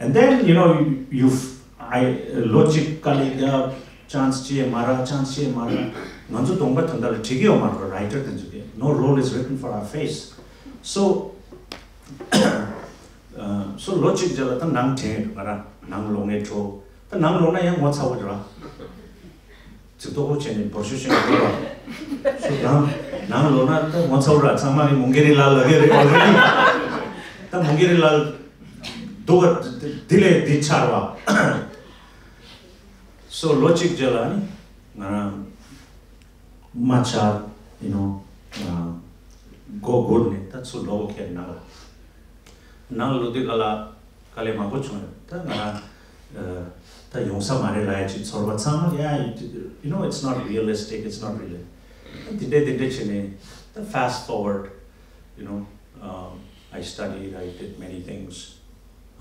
And then, you know, you, you've, I, logic, chance ཅི་མ་ར་chance ཅི་མ་ར། ང་ཚོ་གདོང་པ་དོན་དག་ལ་བྲིས་ཀྱི་ཡོད་མ་རེད། Writer དེ་ཚོ་གིས། No role is written for our face. So, so logic རྒྱབ་ལ་ད་ནང་དྲན་ཡོད་མ་ར། ནང་ལོག་ནས་འགྲོ། ད་ནང་ལོག་ན་ཡང་ངོ་ཚ་བོ་ར། ཚིག་ཏོག་པོ་བྱས་ནས་འབོར་ཤོ་ཤོ་ཡང་འགྲོ་བ། སུ་ནང་ནང་ལོག་ན་ད་ངོ་ཚ་བོ་ར། ཚང་མ་གི་མུང་གེ་རི་ལ་ལབ་ཀྱི་རེད། Already ད་མུང་གེ་རི་ལ་སྡུག་ག་འདི་ལས་འདི་ཆར་བ། So logic རྒྱབ་ལ་ནི་ང་རང་མ་ཆ་you know མགོ་སྒུར་ནས་ད་ཚུར་ལོག་ཁྱེར་ནང་ལ། ནང་ལོག་དུས་ག་ལ་དཀའ་ལས་མང་པོ་བྱུང་ཡོད། ད་ང་རང་ད་ཡོང་ས་མ་རེད་ལབ་ཡ་ཅིག་ཚོར་བ་ཚང་མ། Yeah, you know, it's not realistic, it's not realistic. འདི་འདྲས་འདི་འདྲས་བྱས་ནས། ད་fast forward, you know, um, I studied, I did many things.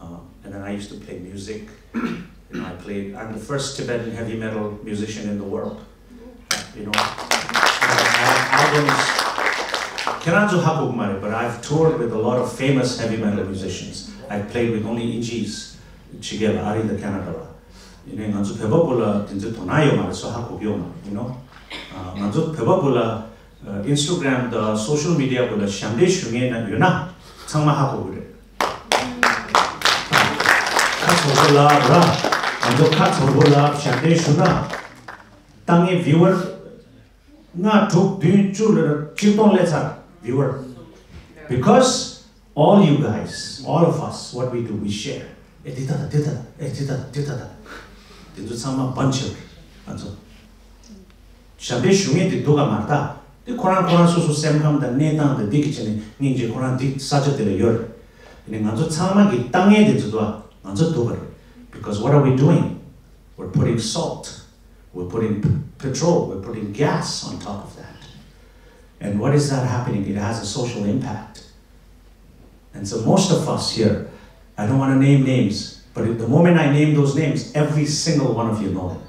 Uh, and then I used to play music. You know, I played, I'm the first Tibetan heavy metal musician in the world. You know, I have albums. ཁྱེད་རང་ཚོ་ཧ་གོ་གི་མ་རེད། But I've toured with a lot of famous heavy metal musicians. I've played with only Injis. ཕྱི་རྒྱལ་ལ། ཨ་རི་དང་ཁེ་ན་ཌ་ལ། ཡིན་ནའི་ང་ཚོ་བོད་པ་པོ་ལ་དེ་ཚོའི་དོ་སྣང་ཡོད་མ་རེད། སུ་ཧ་གོ་གི་ཡོད་མ་རེད། You know, ང་ཚོ་བོད་པ་པོ་ལ་Instagram དང་social media པོ་ལ་ཞབས་འདྲེན་ཞུ་མཁན་ན་ཡོད་ན་ཚང་མ་ཧ་གོ་གི་རེད། ཁ་ཚོར་པོ་ལ་ར། ང་ཚོ་ཁ་ཚོར་པོ་ལ་ཞབས་འདྲེན་ཞུ་ན་ལྟ་མཁན་viewer ལྔ་དྲུག་བདུན་བཅུ་ལ་གཅིག་སྟོང་སླེབས་ཚར། Viewer, because all you guys, all of us, what we do, we share. ཨེ་འདི་ད་ད་འདི་ད་ད། ཨེ་འདི་ད་ད་འདི་ད་ད། དེ་ཚོ་ཚང་མ་བན་ཆེ་བ་རེད། ང་ཚོ་ཞབས་འདྲེན་ཞུ་མཁན་དེ་འདུག་ག་མ་རེད་ད། དེ་ཁོ་རང་ཁོ་རང་སོ་སོ་སེམས་ཁམས་དང་གནས་སྟངས་དང་འདི་གི་ཆ་ནས་སྙིང་རྗེ་ཁོ་རང་འདི་ས་ཆ་དེ་ལ་ཡོད་རེད། དེ་ནས་ང་ཚོ་ཚང་མ་གི་ལྟ་མཁན་དེ་ཚོ་འདུག་ག་ང་ཚོ་འདུག་ག་རེད། Because what are we doing? We're putting salt. We're putting p- petrol. We're putting gas on top of that. And what is that happening? It has a social impact. And so most of us here, I don't want to name names, but the moment I name those names, every single one of you know them.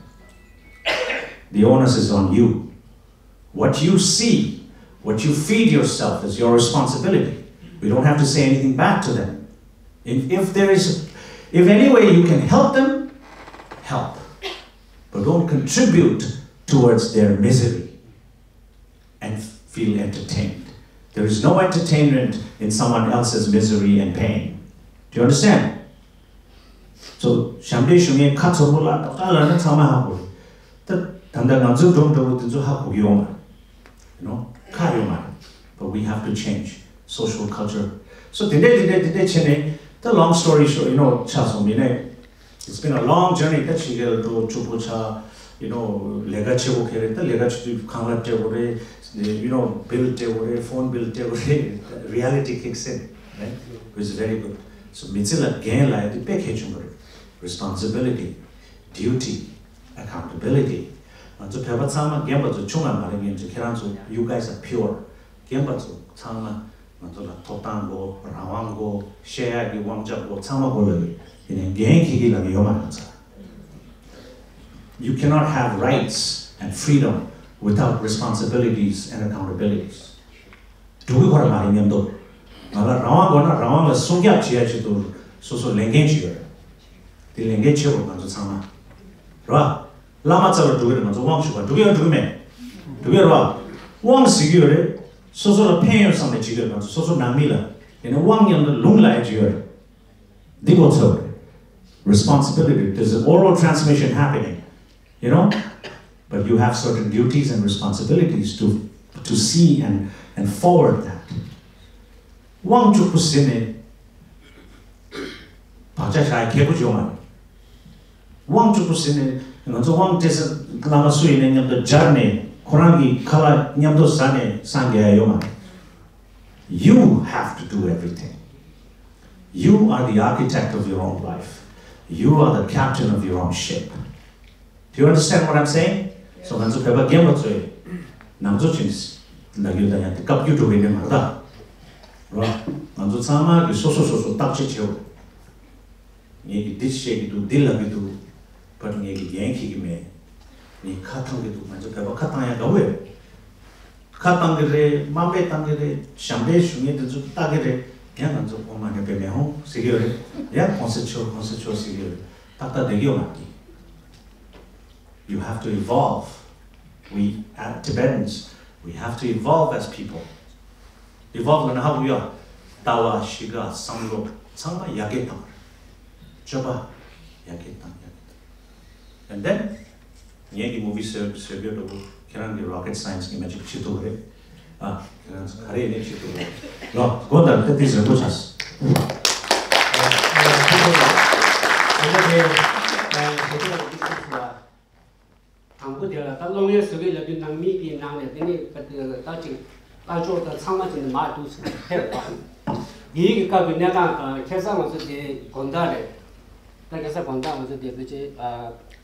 The onus is on you. What you see, what you feed yourself is your responsibility. We don't have to say anything bad to them. If, if there is, if any way you can help them, help. But don't contribute towards their misery and feel entertained. There is no entertainment in someone else's misery and pain. Do you understand? So, ཞབས་འདྲེན་ཞུ་མཁན་ཁ་ཚོར་པོ་ལ་ཏག་ཏག་ལབ་ན་ཚང་མ་ཧ་གོ་རེད། ད་ད་ལྟ་ང་ཚོའི་སྒྲུང་འདྲ་པོ་དེ་ཚོ་ཧ་གོ་གི་ཡོད་མ་རེད། You know, ཁག་ཡོད་མ་རེད། But we have to change social culture. So དེ་འདྲས་དེ་འདྲས་དེ་འདྲས་བྱས་ནས། ད་long story short, you know, ཆགས་སོང་། མིན་ནས། It's been a long journey. ད་ཕྱི་རྒྱལ་འགྲོ་སྐྱོ་པོ་ཆགས། You know, ལས་ཀ་བྱེད་དགོས་ཁེལ་རེད། ད་ལས་ཀ་བྱེད་དུས་ཁང་གླ་སྤྲད་དགོས་རེད། You know, bill སྤྲད་དགོས་རེད། Phone bill སྤྲད་དགོས་རེད། Reality kicks in, right? Which is very good. So མི་ཚེ་ལ་འགན་ལབ་ཡ་དེ་དཔེ་གལ་ཆེན་པོ་རེད། Responsibility, duty, accountability. ང་ཚོ་བོད་པ་ཚང་མ་རྒན་པ་ཚོ་ཆུང་ང་མ་རེད། ངས་ཚོ་ཁྱེད་རང་ཚོ། You guys are pure. རྒན་པ་ཚོ་ཚང་མ་ང་ཚོ་ལ་ཐོབ་ཐང་དགོས། རང་དབང་དགོས། བཤད་ཡག་གི་དབང་ཆ་དགོས། ཚང་མ་དགོས་ཡོད་རེད། ཡིན་ནའི་འགན་འཁྱེར་གྱི་ལབ་ཀྱི་ཡོད་མ་རེད། ང་ཚོ། You cannot have rights and freedom without responsibilities and accountabilities. འགྲོ་གི་ཁོ་ར་མ་རེད་མཉམ་དུ། ང་ལ་རང་དབང་དགོས་ན་རང་དབང་ལ་སྲུང་སྐྱོབ་བྱེད་ཡ་ཆེད་དུ་སོ་སོ་ལས་འགན་ཅིག་ཡོད་རེད། དེ་ལས་འགན་ཆེ་བོ་ང་ཚོ་ཚང་མ་རེད་བ། བླ་མ་རྩ་བར་འགྲོ་གི་རེད། ང་ཚོ་དབང་ཞུ་བར་འགྲོ་གི་ཡོད། འགྲོ་གི་མེད། འགྲོ་གི་ཡོད་རེད་བ། དབང་ཟེར་གྱི་ཡོད་རེད། སོ་སོ་ལ་ཕན་ཡོད་བསམ་ནས་བྱེད་ཀྱི་ཡོད་རེད། ང་ཚོ་སོ་སོ་ནང་མི་ལ། ཡིན་ན་དབང་མཉམ་དུ་ལུང་ལ་ཡ་བྱེད་ཀྱི་ཡོད་རེད། འདི་གོ་ཚོད་རེད། Responsibility. There's an oral transmission happening, you know? But you have certain duties and responsibilities to, to see and, and forward that. དབང་བཅུག་པོ་ཟེར་ནས་བག་ཆགས་བཞག་ཡ་ཁག་པོ་ཅིག་ཡོད་མ་རེད། དབང་བཅུག་པོ་ཟེར་ནས་ང་ཚོ་དབང་སྤྲད་ས་བླ་མ་སུ་ཡིན་ནའི་མཉམ་དུ་སྦྱར་ནས་ ཁོ་རང་གི་ཁ་ལག་མཉམ་དུ་ཟ་ནས་སངས་རྒྱས་ཡ་ཡོད་མ་རེད། You have to do everything. You are the architect of your own life. You are the captain of your own ship. Do you understand what I'm saying? So ང་ཚོ་བོད་པ་རྒན་པ་ཚོས་ནང་ཚོ་ཅིག་ལབ་རྒྱུ་དང་ཡང་དེ་བཀའ་བརྒྱུད་འགྲོ་གི་ནི་མ་རེད་ད། རོ། ང་ཚོ་ཚང་མ་གི་སོ་སོ་སོ་སོ་བརྟག་དཔྱད་བྱེད་འོ། ངས་ཀྱི་འདི་བཤད་ཀྱི་འདུག་འདི་ལབ་ཀྱི་འདུག་བར་ངས་ཀྱི་འགན་འཁྱེར་གྱི་མེད། ངས་ཁ་བཏང་གི་འདུག་ང་ཚོ་བོད་པ་ཁ་བཏང་ཡ་དགའ་བོ་ཡོད། ཁ་བཏང་གི་རེད། དམའ་འབེབས་བཏང་གི་རེད། ཞབས་འདེགས་ཞུ་མཁན་དེ་ཚོ་ལྟ་གི་རེད། ཡང་ང་ཚོ་ཨོ་མ་ནི་པད་མེ་ཧོང་ཟེར་གྱི་ཡོད་རེད། ཡང་གོང་ས་མཆོག་གོང་ས་མཆོག་ཟེར་གྱི་ཡོད་རེད། ཏག་ཏག་བསྡད་ཀྱི་ཡོད་མ་རེད། You have to evolve. We, as Tibetans, we have to evolve as people. Evolve ལབ་ན་ཧ་གོ་ཡ། ལྟ་བ། གཤིས་ཀ། བསམ་བློ་ཚང་མ་ཡར་རྒྱས་བཏང་བ་རེད། སྤྱོད་པ་ཡར་རྒྱས་བཏང་། ཡར་རྒྱས་བཏང་། And then ངེད་ཀྱི་movie བཟོས་བཟོས་པའི་འགྲོ་བོ་ཁྱེད་རང་གི་rocket science གི་magic བྱེད་ཐུབ་རེད། ཨ། ཁྱེད་རང་ཚོ་ག་རེ་ཡིན་ནའི་བྱེད་ཐུབ་རེད། ལོ་དགོན་དང་ཏན་ཏིག་རིན་པོ་ཆེ། དང་པོ་དེ་ལ་ད་གློག་བརྙན་བཟོ་གི་ལབ་དུས་ནང་མི་གི་ནང་ནས་དེ་ནི་ད་ཅིག་ལྷ་ཆོས་དང་ཚང་མ་ཅིག་ནི་མར་འདུག་ཟེར་ཕེབས་པ། འདིའི་གི་སྐབས་ཀྱི་གནས་སྟངས་དང་ཁ་སང་ང་ཚོ་དེ་དགོང་དག་རེད། ད་ཁ་སང་དགོང་དག་ང་ཚོ་དེ་ཕལ་ཆེར་ཨ་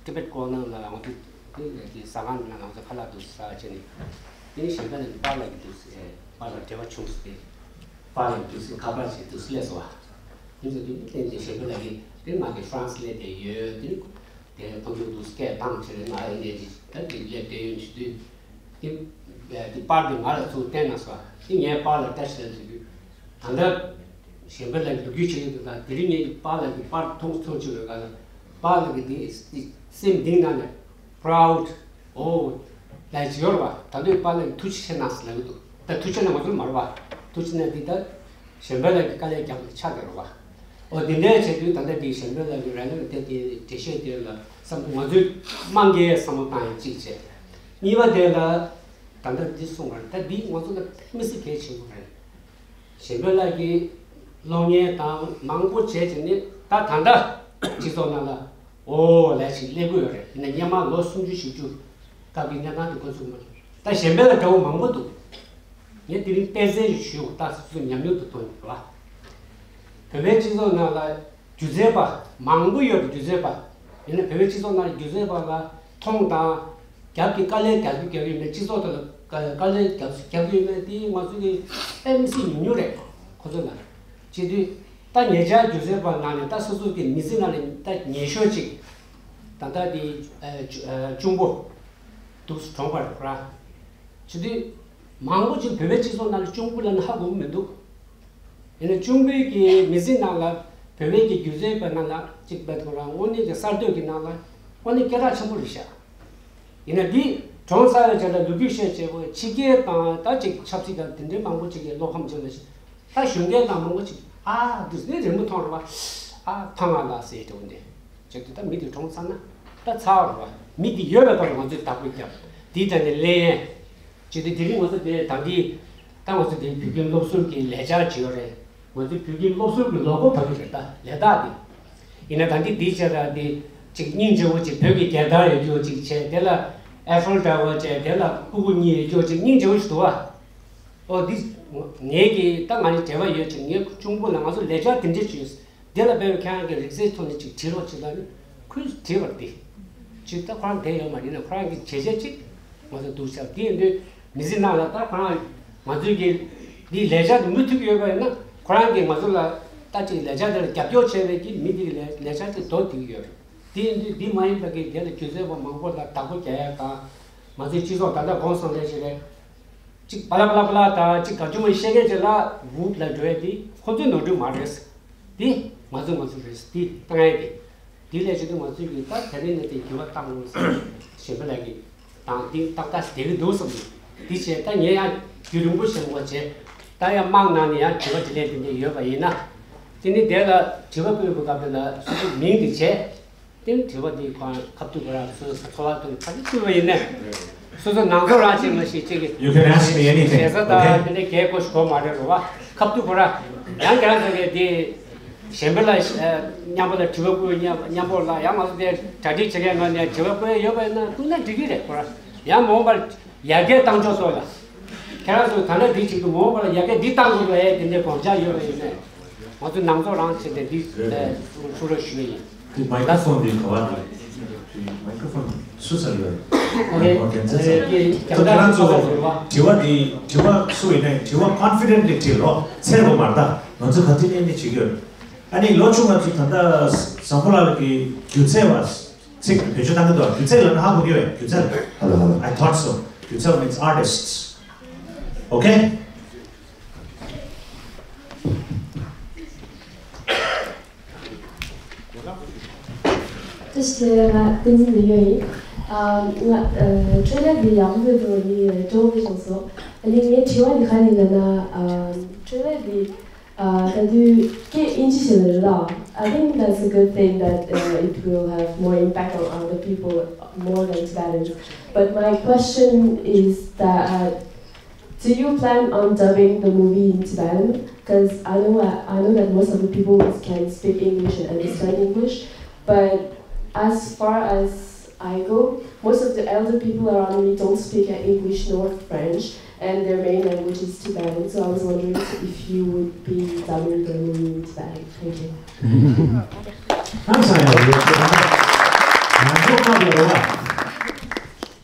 ཊི་བེཊ་ཀོར་ནར་ལ་ང་ཚོ་དེ་གི་ཟ་ཁང་ནང་ང་ཚོ་ཁ་ལག་འདུག་ཟ་བྱས་ནས། དེ་ནི་གཞན་པ་ནི་པཱ་ལགས་ཀྱི་འདུག་ཟེར། པཱ་ལགས་འབྲེལ་བ་བྱུང་ཟེར་ཏེ། པཱ་ལགས་འདུག་ཟེར་ཁ་པར་བྱས་འདུག་ཟེར་སླེབས་སོང་བ། དེ་ཚོ་དེ་ནི་བསྟན་ཏེ་གཞན་པ་ལགས་ཀྱིས་དེ་ང་གི་ཕ་རན་སི་སླེབས་བསྡད་ཡོད། དེ་ནི་དེ་ཁོང་ཚོ་འདུག་སྐད་བཏང་བྱས་ནས་ང་ཡི་ནས་ད་དེ་སླེབས་བསྡད་ཡོད་ཞུ་དུས། དེ་དེ་པར་དེ་ང་ལ་ཚུར་བསྟན་གནང་སོང་། དེ་ངས་པར་ལ་བལྟས་ཤིག་ལབ་དུས། ད་ལྟ་གཞན་པ་ལ་ལོ་རྒྱུས་བྱེད་ཀྱི་འདུག་ད་དེ་རིང་ངས་པར་ལ་གི་པར་མཐོང་མཐོང་བྱུང་བའི་སྒང་ལ། པར་ལ་གི་དེ་སེམས་གཏིང་ནང་ནས་proud ཨོ་ལབ་ཀྱི་ཡོད་རེད་བ། ད་དུང་པར་ལ་གི་ཐུགས་རྗེ་ཆེ་གནང་ཟེར་ལབ་ཀྱི་འདུག་ད་ཐུགས་རྗེ་ཆེ་གནང་ང་ཚོ་མ་རེད་བ། ཐུགས་རྗེ་གནང་དེ་ད་གཞན་པ་ལ་གི་དཀའ་ལས་རྒྱབ་ནས་ཆགས་བསྡད་རེད་བ། ཨོ་དེ་འདྲའི་བྱེད་དུས་ད་ལྟ་དེ་གཞན་པ་ལ་གི་ར་ལ་གི་དེ་དེ་འགྲེལ་བཤད་དེ་ལ་བསམ་ཚུལ་ང་ཚོས་དམངས་ཀྱི་བསམ་བློ་བཏང་ཡ་གཅིག་བྱས། གཉིས་པ་དེ་ལ། ད་ལྟ་འདི་གསུངས་པ་རེད། ད་འདི་ང་ཚོ་ལ་དཔེ་མི་སྲིད་གལ་ཆེན་པོ་རེད། གཞན་པ་ལ་གི་གློག་བརྙན་དང་མང་པོ་བྱས་བྱས་ནས་ད་ད་ལྟ་སྤྱི་ཚོགས་ནང་ལ་ཨོ་ལས་ཞིག་སླེབས་ཀྱི་ཡོད་རེད། ཡིན་ན་སྔོན་མ་ལོ་སུམ་ཅུ་བཞི་བཅུ་སྐབས་ཀྱི་གནས་སྟངས་དེ་འགོ་ཚུགས་མ་ཐུབ། ད་གཞན་པ་ལ་འདྲ་བོ་མང་པོ་འདུག་ངས་དེ་རིང་དཔེ་མཚོན་ཞིག་ཞུ། ད་སོ་སོ་ཉམས་མྱོང་དུ་ཐོན་ཡོད་པ། བོད་པའི་སྤྱི་ཚོགས་ནང་ལ་སྒྱུ་རྩལ་པ་མང་པོ་ཡོད་རེད། སྒྱུ་རྩལ་པ། ཡིན་ན་བོད་པའི་སྤྱི་ཚོགས་ནང་ལ་སྒྱུ་རྩལ་པ་ལ་མཐོང་དང་། རྒྱབ་ཀྱི་དཀའ་ལས་རྒྱག་རྒྱུ་རྒྱག་གི་ཡོད་མེད། སྤྱི་ཚོགས་ཐོག་ལ་དཀའ་ལས་རྒྱག་རྒྱག་གི་ཡོད་མེད་དེ་ང་ཚོ་གི་དཔེ་མི་སྲིད་ཉུང་ཉུང་རེད། ཁོ་ཚོ་ལ་བྱེད་དུས་ད་ཉེ་ཆར་སྒྱུ་རྩལ་པ་ནང་ནས་ད་སོ་སོ་གི་མི་ཚེ་ནང་ནས་ད་ཉེ་ཤོས་ཅིག་ད་ལྟ་དེ་ཨ་ཅུ་ཨ་གཅུང་པོ་འདུག་གྲོངས་པ་རེད་ཁོ་རང་། བྱེད་དུས། མང་པོ་ཅིག་བོད་པའི་སྤྱི་ཚོགས་ནང་ལ་གཅུང་པོ་ལབ་ན་ཧ་གོ་གི་མི་འདུག་ཡིན་ན་གཅུང་པོའི་གི་མི་ཚེ་ནང་ལ་བོད་པའི་གི་སྒྱུ་རྩལ་པ་ནང་ལ་གཅིག་པ་ཐོག་ལ་དངོས་གནས་ཀྱི་གསར་གཏོད་ཀྱི་ནང་ལ་དངོས་གནས་སྐད་གྲགས་ཆེན་པོ་རེད་ཤག་ཡིན་ན་འདི་གྲོངས་ཚར་བའི་རྗེས་ལ་ལོ་རྒྱུས་བཤད་བྱས་པོ་ཕྱི་རྒྱལ་དང་ད་ཅིག་ཆབ་སྲིད་དང་དེ་འདྲའི་མང་པོ་ཅིག་གི་བློ་ཁམས་ཅིག་ལ་ཞིག་ད་གཞོན་སྐྱེས་དང་མང་པོ་ཅིག་ཨ་འདི་ནས་རི་མོ་མཐོང་རུང་བ་ཨ་ཕ་ང་ལ་ཟེར་འགྲོ་འདི། བྱས་ཏེ་ད་མི་དེ་གྲོངས་ཚར་ན་ད་ཚར་བ་རེད་བ། མི་དེ་ཡོད་པའི་སྐབས་ལ་ང་ཚོས་བདག་པོ་བརྒྱབ། དེའི་ཐད་ནས་ལེན། བྱས་ཏེ་དེ་རིང་ང་ཚོ་དེ་ད་འདི་ད་ང་ཚོ་དེ་བོད་ཁྱིམ་སློབ་ཟུར་གྱི་ལས་འཆར་བྱེད་ཡོད་རེད། ང་ཚོའི་བོད་ཁྱིམ་སློབ་ཟུར་གྱི་ལོ་འཁོར་བབས་ཀྱི་རེད། ད་ལས་རྟགས་དེ་ཡིན་ན་ད་འདི་འདི་བྱས་ད་འདི་ཅིག་སྙིང་རྗེ་བོ་ཅིག་བོད་ཀྱི་རྒྱལ་དར་ཡོད་རྒྱུ་ཅིག་བྱས། དེ་ལ་ཨེ་ཧྥེལ་ཊ་ཝར་བྱས། དེ་ལ་སྤུ་གུ་གཉིས་ཡོད་རྒྱུ་ཅིག་སྙིང་རྗེ་བོ་ཞིག་འདུག་བ། ཨོ་འདི་ངེད་ཀྱི་ད་ང་ནི་འབྲེལ་བ་ཡོད་ཅིག་ངའི་གཅུང་པོ་ལ་ང་ཚོ་ལས་འཆར་དེ་འདྲས་བྱོས། དེ་ལ་དཔེར་ན་ཁྱེད་རང་གི་རིག་རྩལ་ཐོག་ནས་ཅིག་བྲིས་རོགས་བྱེད་ལ་ནི་ཁོས་བྲིས་པར་འདི། ཅིག་ད་ཁོ་རང་བསྡད་ཡོད་མ་རེད་ན་ཁོ་རང་གི་བྱས་རྗེས་ཅིག་ང་ཚོ་འདུག་ཤག་དེ་ཡིན་དུས་མི་ཚེ་ནང་ལ་ད་ཁོ་རང་ང་ཚོའི་གི་འདི་ལས་འཆར་དེ་མུ་མཐུད་ཡོད་པ་ཡིན་ན་ཁོ་རང་གིས་ང་ཚོ་ལ་ད་ཅིག་ལས་འཆར་དེ་ལ་རྒྱབ་སྐྱོར་བྱས་པའི་གི་མི་དེ་གི་ལས་ལས་འཆར་དེ་མདོར་བསྡུས་ཡོད་རེད། དེ་ཡིན་དུས་འདི་མ་ཡིན་པ་གི་དེ་ལ་སྒྱུ་རྩལ་པ་མང་པོ་ལ་བདག་པོ་རྒྱག་ཡ་དང་། ང་ཚོའི་སྤྱི་ཚོགས་ད་ལྟ་གོང་སོང་ལས་ཞིག་རེད། གཅིག་པ་ལ་པ་ལ་པ་ལ་དང་གཅིག་ག་ཅུང་མ་བཤད་མཁན་ཅིག་ལ་ཝུབ་ལ་འགྲོ་ཡ་དེ་ཁོ་ཚོའི་ནོར་འཁྲུལ་མ་རེད། དེ་ང་ཚོ་ང་ཚོ་རེད། དེ་བཏང་ཡ་དེ་དེ་ལས་བྱེད་དུས་ང་ཚོས་ཀྱི་ད་དེ་རིང་ནས་དེ་འགྱུར་བ་བཏང་དགོས་ཟེར་གཞན་པ་ལ་གི་དང་དེ་ཏག་ཏག་བསྡད་ཀྱི་འདུག་བསམ་གྱི། དེ་བྱས་ད་ངས་ཡང་རྒྱུན་རིང་པོ་ཞིག་འགོར་བྱས་ད་ཡང་དམངས་ནང་ནས་ཡང་དྲི་བ་དྲིས་ལན་དེ་འདྲ་ཡོད་པ་ཡིན་ན། དེ་ནི་དེ་ལ་དྲི་བ་བཀོད་པའི་སྐབས་དེ་ལ་སོ་སོའི་མིང་དེ་བྱས། དེ་ནི་དྲི་བ་འདི་ཁོང་ཁ་ཐུག་ཁོ་རང་སོ་སོ་འཚོ་བ་དང་ཁ་ཐུག་ཐུག་པ་ཡིན་ནས། སོ་སོ་ནང་ཚོ་རང་བྱེད་མ་ཤེས་ཅིག་གི། You can ask me anything, okay? ཞེ་ས་དང་དེ་འདྲའི་རྒྱལ་སྒོ་ཞིག་གོ་མ་རེད་རོ་བ། ཁ་ཐུག་ཁོ་རང་ཡང་ཁྱེད་རང་ཚོ་གི་དེ་གཞན་པ་ལ་མཉམ་པོ་ལ་དྲི་བ་བཀོད། མཉམ་པོ་ལ་ཡང་ང་ཚོ་དེ་གྲ་སྒྲིག་བྱེད་མཁན་ངོས་ནས་དྲི་བ་བཀོད་ཡོད་པ་ཡིན་ན་བཀོད་ན་འགྲིག་གི་རེད། ཁོ་རང་ཡང་མ་འོངས་པར། ཡར་རྒྱས་བཏང་ཕྱོགས་སོགས་ལ། ཁྱེད་རང་ཚོས་ད་ལན་འདི་ཞིག་ཏུ་ངོ་བོ་ལ་ཡར་རྒྱས་འདི་བཏང་དགོས་པ་ཨེ་དེ་འདྲའི་དགོངས་འཆར་ཡོད་པ་ཡིན་ནས། ང་ཚོ་ནང་ཚོགས་རང་བྱས་ཏེ་འདི་ལས་ཧྲུག་ཧྲུག་ཞུ་ཡི་ཡིན། དེ་མའི་ཀྲོ་ཕོན་འདི་ག་བ་རེད། དེ་མའི་ཀྲོ་ཕོན་སུ་ས་ཡོད་རེད། ཨོ་ཁེ། ཨོ་ཁེ། ཨེ། ཁྱེད་རང་ཚོ་དྲི་བ་འདི་དྲི་བ་སུ་ཡིན་ནའི་དྲི་བ་ཀོན་ཕི་ཌེན་ཊི་ལི་དྲིས་རོགས། འཚེར་དགོས་མ་རེད་ད། ང་ཚོ་ག་དུས་ནས་ནི་བྱེད་ཀྱི་ཡོད་རེད། ཨ་ནི་ལོ་ཆུང་ང་ཚོ་ད་ལྟ་བཟང་པོ་ལགས་ཀྱི་སྒྱུ་རྩལ་བ། ཚིག་བེད་སྤྱོད་བཏང་གི་འདུག་སྒྱུ་རྩལ་ལབ་ན་ཧ་གོ་གི་ཡོད། སྒྱུ་རྩལ། Hello, hello. I thought so. སྒྱུ་རྩལ་means artists. Okay? བཀྲ་ཤིས་བདེ་ལེགས། ང་བསྟན་འཛིན་ལ་ཡོད་ཡིན། ཨ། ང་ཨ། ཊེ་རེ་ལར་འདི་ཡག་པོ་འདུག་ནི་སྤྲོ་པོ་བྱུང་སོང་། ཨ་ནི་ངའི་དྲི་བ་འདི་ག་རེ་ལབ་ན། ཨ། ཊེ་རེ་ལར་འདི། Uh, ད་དུང་སྐད་དབྱིན་ཇི་ཞིག་ལ་རེད་ལ། I think that's a good thing that uh, it will have more impact on other people more than Tibetans. But my question is that uh, do you plan on dubbing the movie in Tibetan? Because I know, uh, I know that most of the people can speak English and understand English. But as far as I go, most of the elder people around me don't speak English nor French, and their main language is Tibetan. So I was wondering if you would be dubbing the movie in Tibetan. Thank you. I'm sorry, I'm sorry.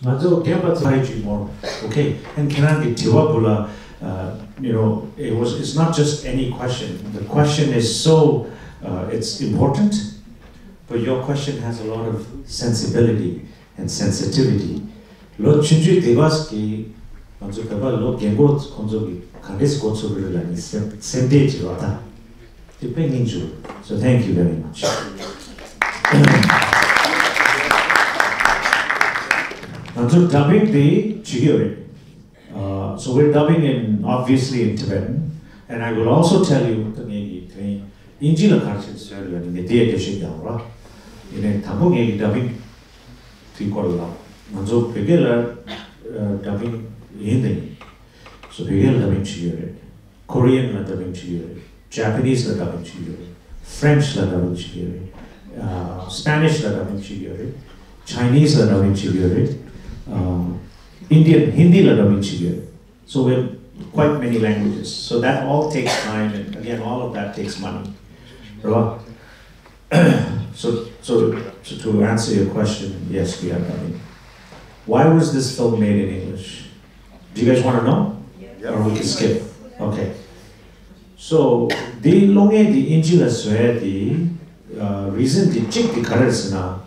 ང་ཚོ་རྒན་པ་ཚོ་ཧ་ཅིག་མོར། Okay, and ཁྱེད་རང་གི་དྲི་བ་བུ་ལ། Uh, you know, it was, it's not just any question. The question is so, uh, it's important, but your question has a lot of sensibility and sensitivity. ལོ་ཆུང་ཆུང་སྡེ་བ་ཞིག་གིས་ང་ཚོ་བོད་པ་ལོ་རྒན་གོག་ཁོང་ཚོ་གིས་ག་འདྲས་འགོ་ཚུགས་ཀྱི་རེད་ལབ་ནས་སེམས་སེམས་ཁྲལ་བྱེད་པ་དང་། དེ་དཔེ་སྙིང་རྗེ། So thank you very much. ང་ཚོ་dubbing དེ་བྱེད་ཀྱི་ཡོད་རེད། Uh, so we're dubbing in, obviously, in Tibetan, and I will also tell you ད་ངས་ཀྱི་དེ་རིང་དབྱིན་ཇི་ལ་ག་རེ་བྱེད་ཟེར་ལབ་ནས་ངས་དེ་ཡང་སྐད་ཆ་རྒྱག་རོགས། ཡིན་ནའི་དང་པོ་ངས་ཀྱི་dubbing དེའི་སྐོར་ལ་ང་ཚོ་བོད་སྐད་ལ་ཨ་dubbing ཡིན་དང་ཡིན། So བོད་སྐད་ལ་dubbing བྱེད་ཀྱི་ཡོད་རེད། Korean ལ་dubbing བྱེད་ཀྱི་ཡོད་རེད། Japanese ལ་dubbing བྱེད་ཀྱི་ཡོད་རེད། French ལ་dubbing བྱེད་ཀྱི་ཡོད་རེད། ཨ། Spanish ལ་dubbing བྱེད་ཀྱི་ཡོད་རེད། Chinese ལ་dubbing བྱེད་ཀྱི་ཡོད་རེད། ཨ། Indian Hindi ལ་dubbing བྱེད་ཀྱི་ཡོད་རེད། So we have quite many languages. So that all takes time, and again, all of that takes money. རེད་བ། So, so, so to answer your question, yes, we are dubbing. Why was this film made in English? Do you guys want to know? Or we can skip? Okay. So, འདི་གློག་བརྙན་འདི་དབྱིན་ཇི་ལ་བཟོ་ཡ་འདི། ཨ། reason འདི་གཅིག་འདི་ག་རེ་རེད་ཟེར་ན།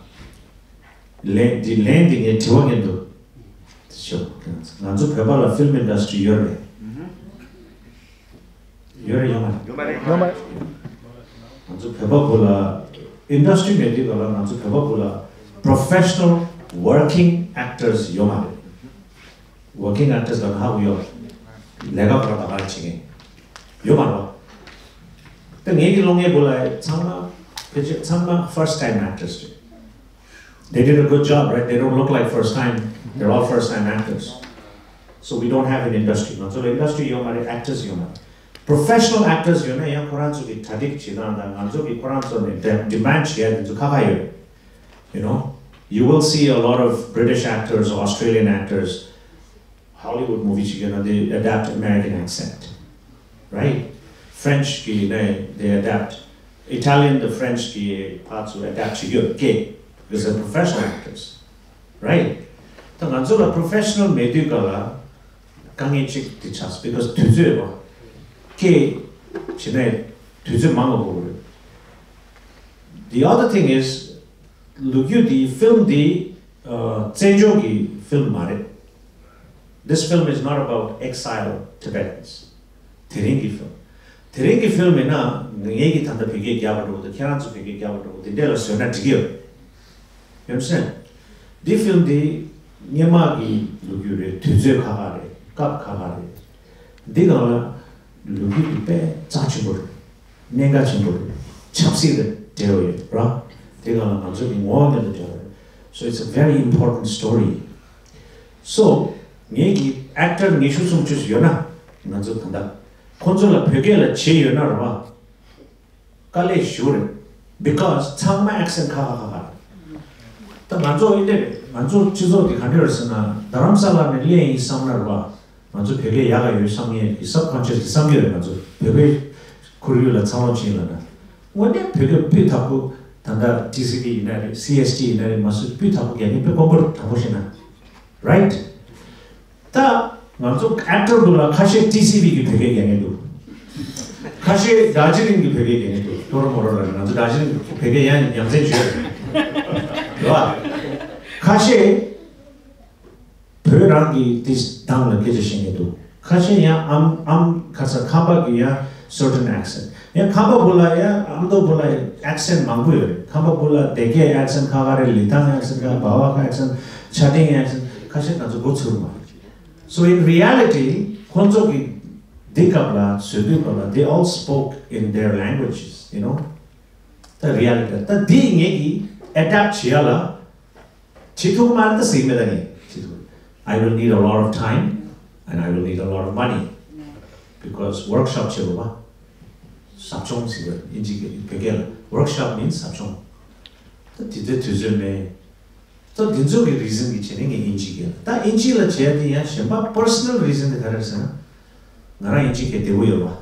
ལན་འདི་ལན་འདི་ངས་དྲི་བ་ངས་འདུག་ཤོག་ང་ཚོ་བོད་པ་ལ་film industry ཡོད་རེད། ཡོད་རེད་ཡོད་མ་རེད། ཡོད་མ་རེད། ཡོད་མ་རེད། ང་ཚོ་བོད་པ་བོད་ལ་industry མེད་དུས་ག་ལ་ང་ཚོ་བོད་པ་བོད་ལ་professional working actors ཡོད་མ་རེད། Working actors ལ་ཧ་གོ་ཡོད། ལས་ཀ་ཁོ་རང་ད་ག་རེ་བྱེད་མཁན་ཡོད་མ་རེད་བ། ད་ངེད་ཀྱི་སློབ་གཉེར་བོད་ལ་ཚང་མ་ཕལ་ཆེར་ཚང་མ་first time actors རེད། They did a good job, right? They don't look like first time. They're all first time actors. So we don't have an industry. ང་ཚོ་ལ་industry ཡོད་མ་རེད། Actors ཡོད་མ་རེད། Professional actors ཡོད་ན་ཡང་ཁོ་རང་ཚོ་གི་གྲ་སྒྲིག་བྱེད་སྟངས་དང་ང་ཚོ་གི་ཁོ་རང་ཚོ་ནས་demand བྱེད་ཡ་དེ་ཚོ་ཁག་ཁག་ཡོད། You know, you will see a lot of British actors, Australian actors, Hollywood movie ཅིག་ཡིན་ན་they adapt American accent, right? French གི་ནས་they adapt Italian དང་French གི་parts ལ་adapt བྱེད་ཀྱི་ཡོད་སྐད། Because they're professional actors, right? ད་ང་ཚོ་ལ་professional མེད་དུས་ག་ལ་དཀའ་ངལ་གཅིག་དེ་ཆགས། Because དུས་ཚོད་རེད་བ། སྐད་བྱེད་ནས་དུས་ཚོད་མང་བ་དགོས་རེད། The other thing is, ལོ་རྒྱུས་འདི་ཕིལམ་འདི་ཨ་བཙན་བྱོལ་གྱི་ཕིལམ་མ་རེད། This film is not about exile Tibetans. དེ་རིང་གི་ཕིལམ། དེ་རིང་གི་ཕིལམ་ཡིན་ན་ངེད་ཀྱིས་ད་ལྟ་བོད་སྐད་རྒྱབ་པ་འདྲ་བོ་དང་ཁྱེད་རང་ཚོ་བོད་སྐད་རྒྱབ་པ་འདྲ་བོ་འདི་འདྲས་ལ་བཟོས་ན་འགྲིག་གི་ཡོད། You understand? འདི་ཕིལམ་འདི་སྔོན་མ་གི་ལོ་རྒྱུས་རེད། དུས་ཚོད་ཁག་ཁག་རེད། སྐབས་ཁག་ཁག་རེད། འདི་སྒང་ལ་ལོ་རྒྱུས་འདི་དཔེ་རྩ་ཆེན་པོ་རེད། གནད་འགག་ཆེན་པོ་རེད། ཆབ་སྲིད་དང་འབྲེལ་བ་ཡོད་ར། དེ་སྒང་ལ་ང་ཚོ་གི་ངོ་བོ་དེ་དང་འབྲེལ་བ་ཡོད། So it's a very important story. So ངེད་ཀྱི་ཨེག་ཊར་ཉི་ཤུ་སུམ་ཅུ་ཡོད་ན་ང་ཚོ་ད་ལྟ་ཁོང་ཚོ་ལ་བོད་སྐད་ལ་བྱེད་ཡོད་ན་ར་བ། དཀའ་ལས་ཞུ་རེད། Because ཚང་མ་ཨེག་སེན་ཊི་ཁག་ཁག་ཁག་ཁག་རེད། ད་ང་ཚོ་ཨིན་དེ་རེད། ང་ཚོ་སྤྱི་ཚོགས་དེ་ག་འདྲ་རེད་ཟེར་ན། རྡ་རམ་ས་ལ་ནས་སླེབས་ཡིན་བསམ་ན་རེད་པ། ང་ཚོ་བོད་སྐད་ཡག་ག་ཡོད་བསམ་མཁན་གྱི་སབ་ཀོན་ཤི་ཡས་ཀྱི་བསམ་གྱི་རེད། ང་ཚོ་བོད་པའི་ཁོར་ཡུག་ལ་འཚར་ལོངས་ཕྱིན་ལབ་ན། དངོས་གནས་བོད་སྐད་སྤུས་དག་པོ། ད་ལྟ་ཊི་སི་ཝི་ཡིན་ན་རེད། སི་ཨེས་ཊི་ཡིན་ན་རེད། མ་སུ་སྤུས་དག་པོ་རྒྱག་མཁན་དཔེ་དཀོན་པོ་རེད། དྲང་པོ་བཤད་ན། རའིཊ། ད་ང་ཚོ་ཨེག་ཊར་འདུག་ལ། ཁ་ཤས་ཊི་སི་ཝི་གི་བོད་སྐད་རྒྱག་མཁན་འདུག་ཁ་ཤས་དར་ཇི་ལིང་གི་བོད་སྐད་རྒྱག་མཁན་འདུག་ཏོ་རོ་མོ་རོ་ལ་ང་ཚོ་དར་ཇི་ལིང་གི་བོད་སྐད་ཡང་ཡ་མཚན་བརྗོད་རེད་བ། ཁ་ཤས་བོད་རང་གི་དེ་སྟངས་ལ་སྐད་ཆ་བཤད་མཁན་འདུག་ཁ་ཤས་ཡང་ཨམ་ཨམ་ཁ་ས་ཁམས་པ་གི་ཡང་certain accent། ཡང་ཁམས་པ་བོ་ལ་ཡང་ཨ་མདོ་བོ་ལ་ཡང་accent་མང་པོ་ཡོད་རེད། ཁམས་པ་བོ་ལ་སྡེ་དགེ་accent་ཁ་ཁ་རེད། ལི་ཐང་accent་ཁ། འབའ་བ་ཁ་accent། ཆ་ཏིང་accent། ཁ་ཤས་ང་ཚོ་མགོ་ཚོས་མ་རེད། So in reality, ཁོང་ཚོ་གི་འདི་སྐབས་ལ་བཟོས་དུས་སྐབས་ལ་they all spoke in their languages, you know. ད་reality ད་འདི་ངེད་ཀྱིས་adapt་བྱེད་ཡ་ལ་བྱེད་ཐུབ་མ་རེད། ད་ཟེར་གྱི་མེད། ད་ངས་བྱེད་ཐུབ། I will need a lot of time and I will need a lot of money because workshop་བྱེད་དགོས་པ། ཟབ་སྦྱོང་ཟེར་བ་དབྱིན་ཇི་སྐད་བོད་སྐད་ལ་workshop means་ཟབ་སྦྱོང་། ད་དེ་ཚོའི་དུས་ཚོད་མེད། ད་འདི་ཚོ་གི་reason་གི་བྱས་ནས་ངས་དབྱིན་ཇི་སྐད་ལ། ད་དབྱིན་ཇི་ལ་བྱས་དེ་ཡང་གཞན་པ་personal reason་དེ་ག་རེ་རེད་ཟེར་ན། ང་རང་དབྱིན་ཇི་སྐད་བདེ་པོ་ཡོད་པ།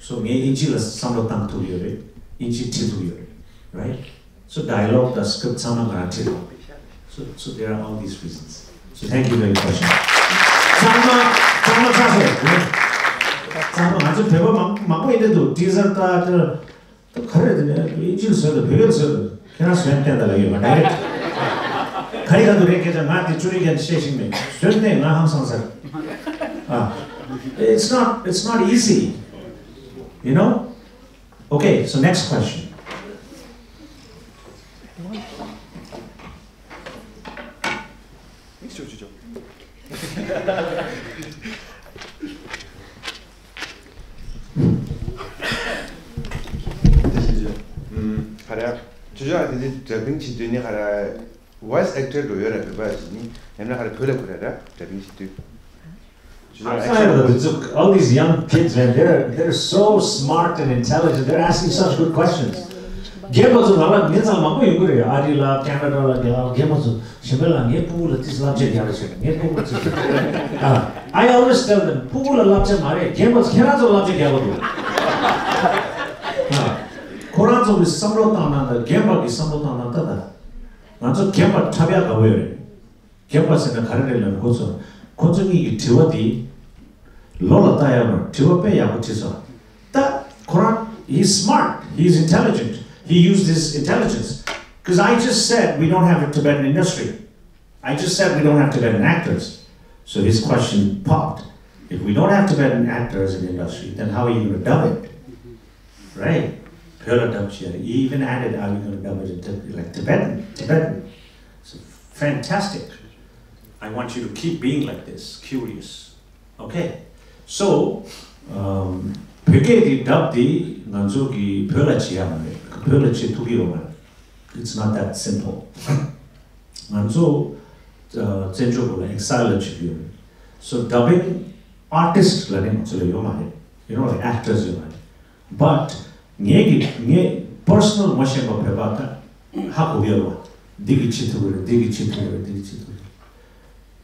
So ངས་དབྱིན་ཇི་ལ་བསམ་བློ་བཏང་ཐུབ་ཡོད་རེད། དབྱིན་ཇི་ཁྲིད་ཐུབ་ཡོད་རེད། Right? So dialogue་དང་script་ཚང་མ་ང་རང་ཁྲིད་ཐུབ། So, so there are all these reasons. So thank you for your question. ཚང་མ་ཚང་མ་ཚར་སོང་། ཚང་མ་ང་ཚོ་བོད་པ་མང་མང་པོ་ཡིན་དེ་འདུག teaser་ད་ད་ད་ག་རེ་དེ་ནས་དབྱིན་ཇི་ལ་བཟོས་དང་བོད་སྐད་ལ་བཟོས་དང་ཁྱེད་རང་བཟོས་བསྟན་ད་ལ་ཡོད་མ་direct་ག་རེ་ག་འདུག་རེད། སྐད་ཆ་ང་དེ་ཅུ་རེ་རྒྱན་བཤད་ཤིང་མེད། བཟོས་བསྟན་ང་ཧང་སང་ཟེར། ཨ། It's not, it's not easy, you know. Okay, so next question. དེ་བཞིན་ཅུ། ཨུམ། ག་རེ། ཅོ་ཅོ་ཨ་དེ་འདྲའི་dubbing་བྱེད་དུས་ནི་ག་རེ། Voice actor་འགྲོ་ཡོད་ར། བོད་པ་ཞིག་ནི་ཡང་ན་ག་རེ་བོད་ལ་ཁུར་ར་ར་dubbing་བྱེད་དུས། ཅོ་ཅོ་ཨ་ཨ་ཡ་ད་འདི་ཚོ། All these young kids, man, they're, they're so smart and intelligent. They're asking such good questions. རྒན་པ་ཚོ་ང་ལ་ངའི་རྩར་མང་པོ་ཡོང་གི་རེད། ཨ་རི་ལ། ཁེ་ན་ཌ་ལ། རྒྱ་གར། རྒན་པ་ཚོ། གཞན་པ་ལ་ངའི་ཕྲུ་གུ་ལ་ཏིས་བསླབ་བྱ་རྒྱག་རེ་བྱེད། ངའི་ཕྲུ་གུ་ཚོ། ཨ། I always tell them, ཕྲུ་གུ་ལ་བསླབ་བྱ་མ་རེད། རྒན་པ་ཚོ་ཁྱེད་རང་ཚོ་བསླབ་བྱ་རྒྱག་དགོས་འདུག་ཨ། ཁོ་རང་ཚོ་གི་བསམ་བློ་བཏང་ན་ད། རྒན་པ་གི་བསམ་བློ་བཏང་ན་ད་ད། ང་ཚོ་རྒན་པ་འཁྲབ་ཡག་དགའ་པོ་ཡོད་རེད། རྒན་པ་ཟེར་ན་ག་རེ་རེད་ལབ་ན། ཁོ་ཚོ། ཁོ་ཚོ་གཉིས་ཀྱི་དྲི་བ་དེ་ལོ་ལ་ལྟ་ཡག་མ་རེད། དྲི་བ་དཔེ་ཡག་པོ་དྲིས་སོང་། ད་ཁོ་རང་he's smart, he's intelligent, he used his intelligence, because I just said we don't have a Tibetan industry. I just said we don't have Tibetan actors. So his question popped. If we don't have Tibetan actors in the industry, then how are you going to dub it? Right? བོད་ལ་dub་བྱས། He even added, are you going to dub it in Tib- like Tibetan? Tibetan. So fantastic. I want you to keep being like this, curious. Okay. So, um, བོད་སྐད་དེ་dub་དེ་ང་ཚོ་གི་བོད་ལ་བྱེད་ཡག་མ་རེད། བོད་ལ་བྱེད་ཐུབ་ཀྱི་ཡོད་མ་རེད། It's not that simple. ང་ཚོ་ཨ་བཙན་བྱོལ་བོད་ལ་exile་ལ་བྱེད་ཀྱི་ཡོད་རེད། So dubbing artist་ལབ་མཁན་ང་ཚོ་ལ་ཡོད་མ་རེད། You know, like actors་ཡོད་མ་རེད། But ངེད་ཀྱི་ངའི་personal་ངོ་ཤེས་པ་བོད་པ་ད་ཧ་གོ་གི་ཡོད་རེད་བ། འདི་གི་བྱེད་ཐུབ་ཀྱི་རེད། འདི་གི་བྱེད་ཐུབ་ཀྱི་རེད། འདི་གི་བྱེད་ཐུབ་ཀྱི་རེད།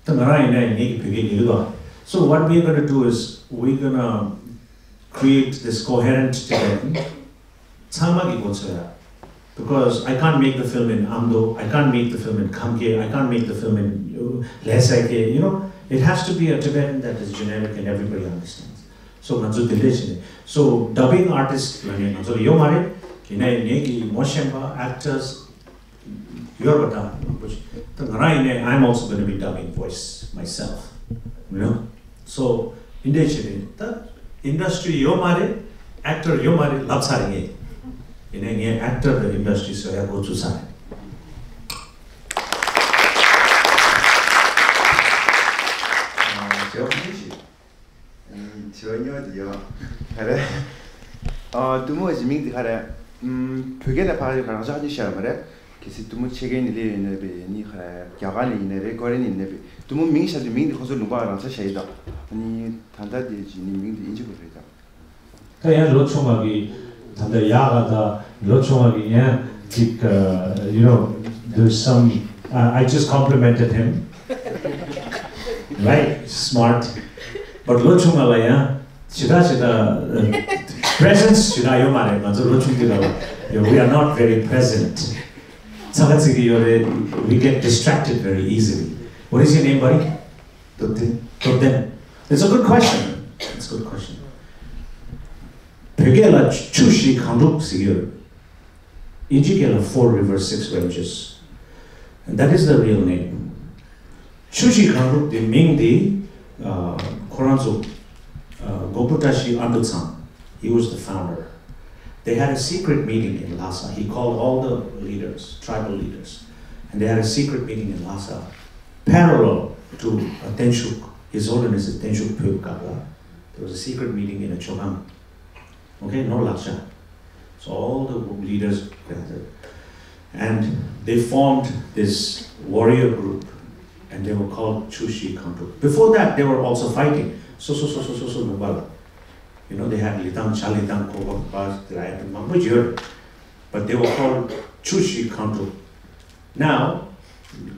ད་ང་རང་ཡིན་ན་ངེད་ཀྱི་བོད་སྐད་ཉན་གི་འདུག So what we're gonna do is we're gonna create this coherent Tibetan. ཚང་མ་གི་མགོ་ཚོས་ཡ། Because I can't make the film in Amdo, I can't make the film in Khamkhe, I can't make the film in uh, Lhesake, you know. It has to be a Tibetan that is generic and everybody understands. So ང་ཚོ་དེ་འདྲས་བྱས་ནས། So dubbing artist་ལབ་ནས་ང་ཚོ་ལ་ཡོད་མ་རེད། ཡིན་ནའི་ངེད་ཀྱི་ངོ་ཤེས་པ་actors་ཡོད་རེད་པ། ད་མང་པོ་ཞིག་ད་ང་རང་ཡིན་ནའི་I'm also gonna be dubbing voice myself, you know. So འདི་འདྲས་བྱས་ནས་ད་industry་ཡོད་མ་རེད། Actor་ཡོད་མ་རེད་ལབ་ཚར་རེད་ངས། ཡིན་ནའི་ངས་actor་དང་industry་བཟོ་ཡ་འགོ་བཙུགས་ཚར་རེད། ཨ། དྲི་བ་ཁ་ཤས་ཤིག་ཨ། དྲི་བ་སྨྱོ་དེ་ཡོད། ག་རེ། ཨ། ཐུ་མོ་གི་མིང་དེ་ག་རེ། ཨམ། བོད་སྐད་ལ་ཕར་རང་ཅག་ནི་བཤད་ཡོད་མ་རེད། གལ་སྲིད་ཐུ་མོ་ཕྱི་རྒྱལ་ནས་སླེབས་ཡོད་ན་བས་ནི་ག་རེ། རྒྱ་གར་ནས་ཡིན་ན་རེད། ཀོ་རི་ཡ་ནས་ཡིན་ན་བས་ཐུ་མོ་མིང་བཤད་དུས་མིང་དེ་ཁོ་ཚོ་ལུང་པ་རང་ཅག་བཤད་ཡོད་ད། ཨ་ནི་ད་ལྟ་དེ་གི་ནི་མིང་དེ་དབྱིན་ཇི་བོད་རེད་ད། ད་ཡང་ལོ་ཆུང་བ་གི་ད་ལྟ་ཡག་ག་ད་ལོ་ཆུང་བ་གི་ཡང་ཅིག་ཨ། you know, there's some Uh, I just complimented him. Right? Smart. But ལོ་ཆུང་བ་ལ་ཡང་ཇི་ལྟར་ཇི་ལྟར་presence ཇི་ལྟར་ཡོད་མ་རེད། ང་ཚོ་ལོ་ཆུང་དུས་ལ། You know, we are not very present. ཚ་ཁ་ཚིག་གི་ཡོད་རེད། We get distracted very easily. What is your name, buddy? Topden. Topden. It's a good question. It's a good question. བོད་སྐད་ལ་ཆུ་བཞི་སྒང་དྲུག་ཟེར་གྱི་ཡོད། དབྱིན་ཇི་སྐད་ལ་Four Rivers, Six Ranges. And that is the real name. ཆུ་བཞི་སྒང་དྲུག་དེ་མིང་དེ། ཨ། ཁོ་རང་ཚོ། ཨ། གོ་པུ་བཀྲ་ཤིས་ཨ་འབྲུ་ཚང་། He was the founder. They had a secret meeting in Lhasa. He called all the leaders, tribal leaders, and they had a secret meeting in Lhasa, parallel to a Tenshu, His Holiness Tenshu Phöb Kapla. There was a secret meeting in a Chogam. Okay, no Laksha. So all the leaders gathered. And they formed this warrior group, and they were called Chushi Khantu. Before that, they were also fighting. So, so, so, so, so, so, Nubala. You know, they had Litang, Cha Litang, Koba, Koba, Rai, Mambu Jur. But they were called Chushi Khantu. Now,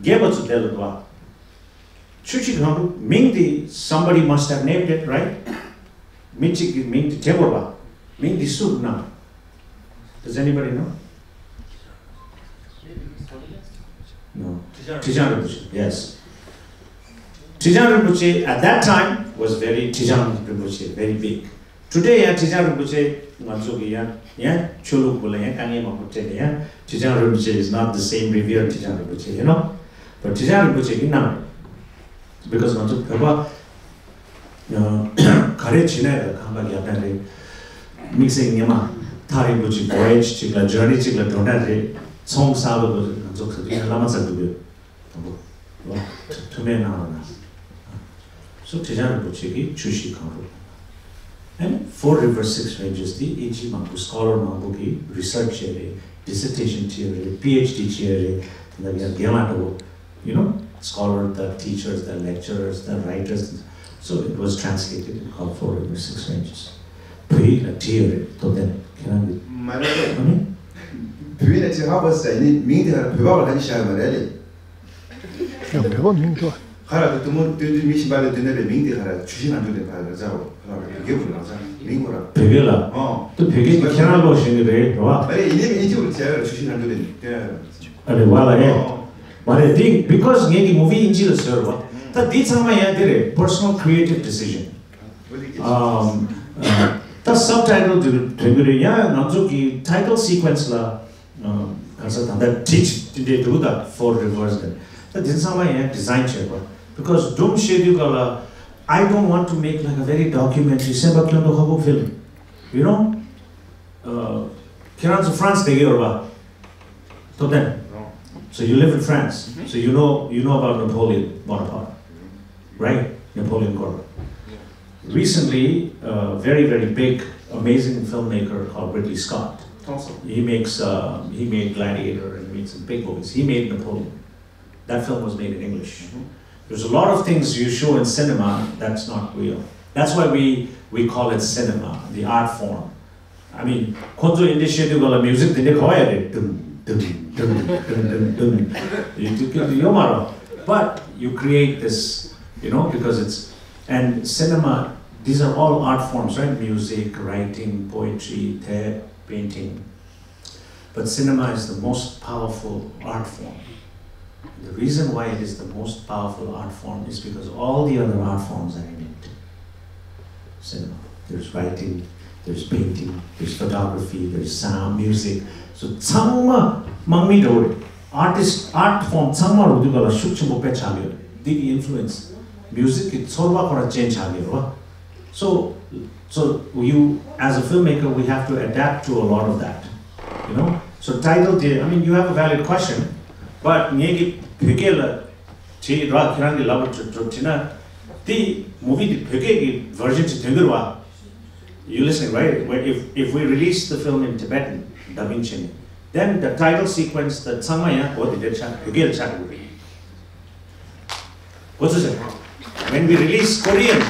Geba Tsudela Dwa. Chushi Khantu, མིང་དེ, somebody must have named it, right? མི་གཅིག་གིས་མིང་དེ་བྲིས་དགོས་པ། མིང་དེ་སུ་གནང་། Does anybody know? No. Trijang Rinpoche, yes. Trijang Rinpoche at that time was very, Trijang Rinpoche, very big. Today, ཡང་ཁྲི་བྱང་རིན་པོ་ཆེ་ང་ཚོ་གི་ཡང་ཡང་ཆོས་ལུགས་སྐོར་ལ་ཡང་དཀའ་ངལ་མང་པོ་འཕྲད་དེ། ཡང་ཁྲི་བྱང་རིན་པོ་ཆེ is not the same revered ཁྲི་བྱང་རིན་པོ་ཆེ། You know, but ཁྲི་བྱང་རིན་པོ་ཆེ་གི་ནང་། Because ང་ཚོ་བོད་པ་ག་རེ་བྱེད་ན་ཡང་ཁང་པ་རྒྱབ་ན་རེད། དམིགས་བསལ་སྔོན་མ་ཐག་རིང་པོ་ཅིག་voyage ཅིག་ལ་journey ཅིག་ལ་འགྲོ་ན་རེད། ཚོང་ཟ་བ་དགོས། ང་ཚོ་ག་དུས་ཡང་བླ་མ་བཙལ་དགོས། དང་པོ། ཐུགས་སྨོན་གནང་རོགས་གནང་། སོ་ཁྲི་བྱང་རིན་པོ་ཆེ་གི་ཆུ་བཞི་སྒང་དྲུག And Four Rivers, Six Ranges དེ་དབྱིན་ཇི་མང་པོ་scholar མང་པོ་གིས་research བྱས་རེད། dissertation བྲིས་རེད། PhD བྲིས་རེད། དེ་འདྲ་ཡང་རྒན་ལགས་འདྲ་བོ། You know, scholar, the teachers, the lecturers, the writers. So it was translated and called Four Rivers, Six Ranges. བོད་ཡིག་ལ་བྲིས་ཡོད་རེད། ཐོབ་ཐང་ཁྱེད་རང་གི། མ་རེད། ཨ་ནི། བོད་ཡིག་ལ་བྲིས་ཧ་གོ་ས་ཡིན། མིང་དེ་ཧར་བོད་པ་བ་ལ་ནི་བཞག་ཡོད་མ་རེད་ལེ། ཡང་བོད་པ་མིང་ཐོ། ཁ་ར་དུ་དུ་མོ་སྟོན་དུས་མི་ཤིང་པ་ལས་སྟོན་ན་པའི་མིང་དེ་ཁ་ར་ཆུ་ཤིང་ང་འདུག་ལས་ཕར་ར་ཚ་བོ་ཁ་ར་བོད་སྐད་བུ་རང་ཚ་མིང་ཁོ་ར། བོད་སྐད་ལ། ཨོ། དུ་བོད་སྐད་དེ་ཁྱེད་རང་ཀློག་ཤེས་ཀྱི་རེད་རེད་བ། ཨ་རེ་ཡིན་ནའི་མི་ཨིན་ཇི་བུ་ཚེ་ར་ཆུ་ཤིང་ང་འདུག་ལས་སྟོན་ཡ་ར། ཨ་རེ་བ་ལ་ཨེ། ཨོ། བ་རེ་དེ་because ངེད་ཀྱི་movie ཨིན་ཇི་ལ་བཟོས་རེད་བ། ད་འདི་ཚང་མ་ཡང་དེ་རེད། Personal creative decision. ཨམ། ད་subtitle དེ་དོན་གྱི་རེད། ཡང་ང་ཚོ་གི་title sequence ལ། ག་ས་ད་ལྟ་བྲིས་དེ་འདྲའི་འདུག་ད་Four Rivers དེ། ད་དེ་ཚང་མ་ཡང་design བྱས་པ། Because སྒྲུང་བཤད་དུས་སྐབས་ལ། I don't want to make like a very documentary སེམས་པ་སྐྱོ་མདོག་ཁ་པོ་film. You know? ཁྱེད་རང་ཚོ་France བསྡད་ཀྱི་ཡོད་རེད་པ། Top ten. So you live in France. So you know, you know about Napoleon Bonaparte, right? Napoleon Corba. Recently, a very, very big, amazing filmmaker called Ridley Scott. He makes, uh, he made Gladiator and made some big movies. He made Napoleon. That film was made in English. There's a lot of things you show in cinema that's not real. That's why we, we call it cinema, the art form. I mean, ཁོ་ཚོ་ཨིན་ཇི་བཤད་དུས་སྐབས་ལ་music དེ་འདྲ་གོ་ཡ་རེད། ཏུམ་ཏུམ་ཏུམ་ཏུམ་ཏུམ་ཏུམ། You, you, you མ་རོ། But you create this, you know, because it's, and cinema, these are all art forms, right? Music, writing, poetry, theatre, painting. But cinema is the most powerful art form. The reason why it is the most powerful art form is because all the other art forms are in it. Cinema. There's writing, there's painting, there's photography, there's sound, music. So ཚང་མ་དམག་མི་འདྲ་བོ་རེད། Artist, art form ཚང་མ་རུ་དུས་ག་ལ་ཤུགས་ཆེན་པོ་དཔེ་ཆགས་ཡོད། འདི་གི་influence, music གི་ཚོར་བ་ཁོ་ར་ཅན་ཆགས་ཡོད་རེད་བ། So, so you, as a filmmaker, we have to adapt to a lot of that, you know. So title དེ, I mean, you have a valid question, but ངེད་ཀྱི་བོད་སྐད་ལ་བྲིས་ར། ཁྱེད་རང་གི་ལབ་པ་བྲིས་བྲིས་ན། དེ་movie དེ་བོད་སྐད་ཀྱི་version ཅིག་ཐོན་གྱི་རེད་བ། You listening, right? Where if, if we release the film in Tibetan, dubbing བྱས་ནས། Then the title sequence དེ་ཚང་མ་ཡང་གོ་དེ་འདྲ་ཆགས། བོད་སྐད་ལ་ཆགས་འགྲོ་གི་རེད། གོ་ཚོད་ཟེར། When we release Korean,